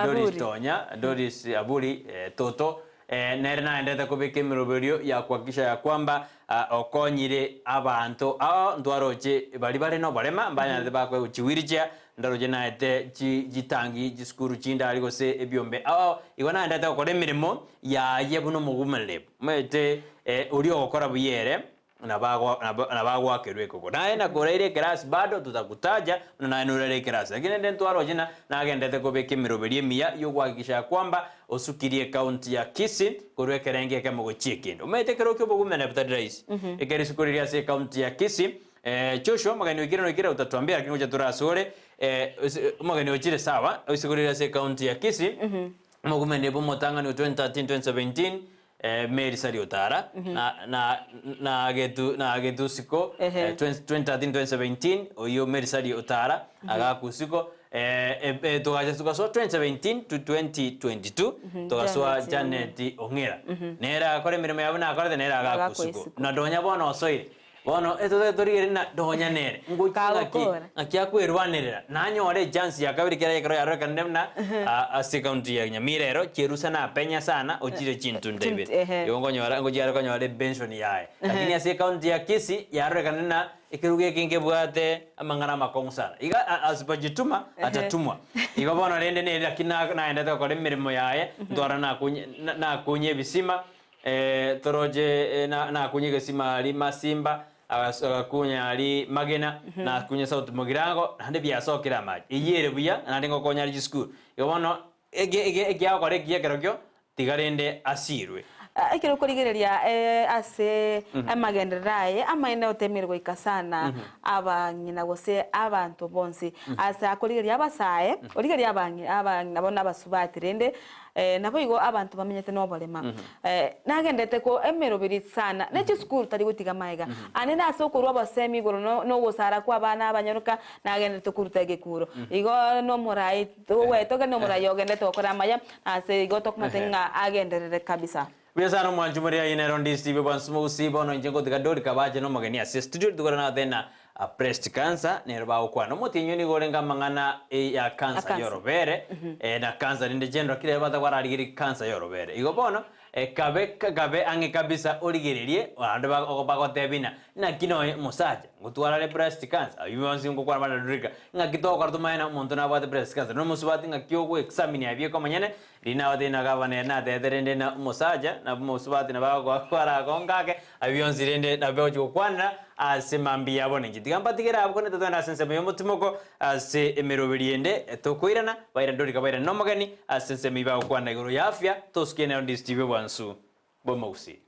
Doris Tonya Doris Aburi Toto nere naenderete kobeka emeroberio ya kuhakikisha ya kwamba okonyire abanto ao ntwaroche baria bare noborema mbanyarete bakoegwa chiwheelchair Ndaroche naete chi chitangi chisukuru chinde aria gose ebiombe ao ao, igo naendete gokora emeremo yaye buna omogumereri. Omanyete oria ogokora buya ere nabo ago nabo nabo agoakerwa ekoko. Naye nakoraire ekerasi bado tutakutaja buna naye noraire ekerasi. Lakini rende ntwaroche ng'a nagendete kobeka emeroberi emiya yogohakikisha ya kwamba osukirie ecounty ya Kisii korwa ekerengo ekemo gochia ekende. Omanyete ekero kia obogumereri botari rahisi. Ekero isiko riria ase ecounty ya Kisii Joshua, omogeni oikire noikire otatuambia lakini gocha tore asore omogeni ochire sawa oisigorire ase ecounty ya Kisii omogumeni bwa omotang'ani o 2013 2017 Mary Sari Otara na na na agetu na agetu usiko 2013 2017 oyio Mary Sari Otara agakwa usiko togacha togasoa 2017 to 2022 togasoa Janet Ong'era nere agakora emeremo yabo nakorete nere agakwa usiko na nonya bono osoire Bono etotoke torigererie ng'a nonya nere ngochia ng'aki Kagokora. ng'aki akwerwanerera nanyore echance ya kabere kera ekero yarorekanire buna ase ecounty ya Nyamira ero chierusa napenya sana ochire chintunda Chint- ibere. ehe. Igo nkonyora ngochia are konyora epension yaye. Lakini ase ecounty ya Kisii yarorekanire ng'a ekerogo eke nkebwate amang'ana amakong'u sana. Iga asipojituma atatumwa. Igo bono rende nere lakini naendete gokora emeremo yaye ntwara nakunye nakunye ebisima Toroche nakunya egesima aria masimba, agakunya aria magena, nakunya sauti mogirango, naende biasokire amache. Eyio ere buya, naende ngokonya are chisukuru. Igo bono ekiagokora ekiya ekerokio, tiga rende asirwe. Ekero okorigereria ase amagenderero aye, amaene otemire goika sana abang'ina gose abanto bonsi. Ase akorigereria abasae, origererie abang'ina bono abasubati rende Naboigo abanto bamenyete noborema. Nagendete ko emeroberi sana, ne chisukuru tari gotiga magega. Ane nase okorua obosemi igoro nogosara kw'abana abanyaroka, nagenderete koruta egekuro. Igo nomorai togwetogia nomorai ogenderete gokora amaya, ase igo tokomanyete ng'a agenderere kabisa. Buya sana omwanchi moria aye nero ndi Steve Bwansu Mogusi bono inche ngotiga Dorika bache nomogeni ase studio rituko riria nagotebia na breast cancer nero bagokwana. Omotienyi nigo orenge amang'ana ya cancer Akansa. yorobere na cancer rende general kera batagwararigeria cancer yorobere. Igo bono kabe kabe ang'e kabisa origererie naende bagotebia ng'a naki nonya omosacha ngotwarare breast cancer aywo bonsi ngokwana bare na Dorika ng'aki togokora tomanye na omonto nabwate breast cancer na omosubati ng'aki ogo examine abieka omonyene Riria nagotebi na gavana ere natebete rende na omosacha na omosubati nabo agokwara agonka ake, abio bionsi rende nabio bagochia gokwanera ase mambia yabo. Ninche tiga mbatigere abwo korende totogende ase ensemo y'omotimoko ase emeroberi ende tokoirana, bairane Dorika bairane nomogeni ase ensemo eyio bagokwana igoro ya afya, tosukie nero ndisi tibe obwansu bw'omogusii.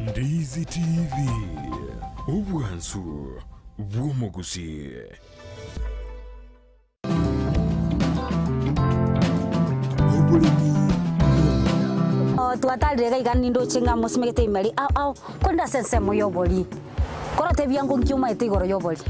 Ndizi TV, obwansu bw'omogusii. Twatarire iga iga nindoche ng'a mosimegete emeri ao ao, korende ase ensemo y'obori, korotebia ngo nki omaete igoro y'obori.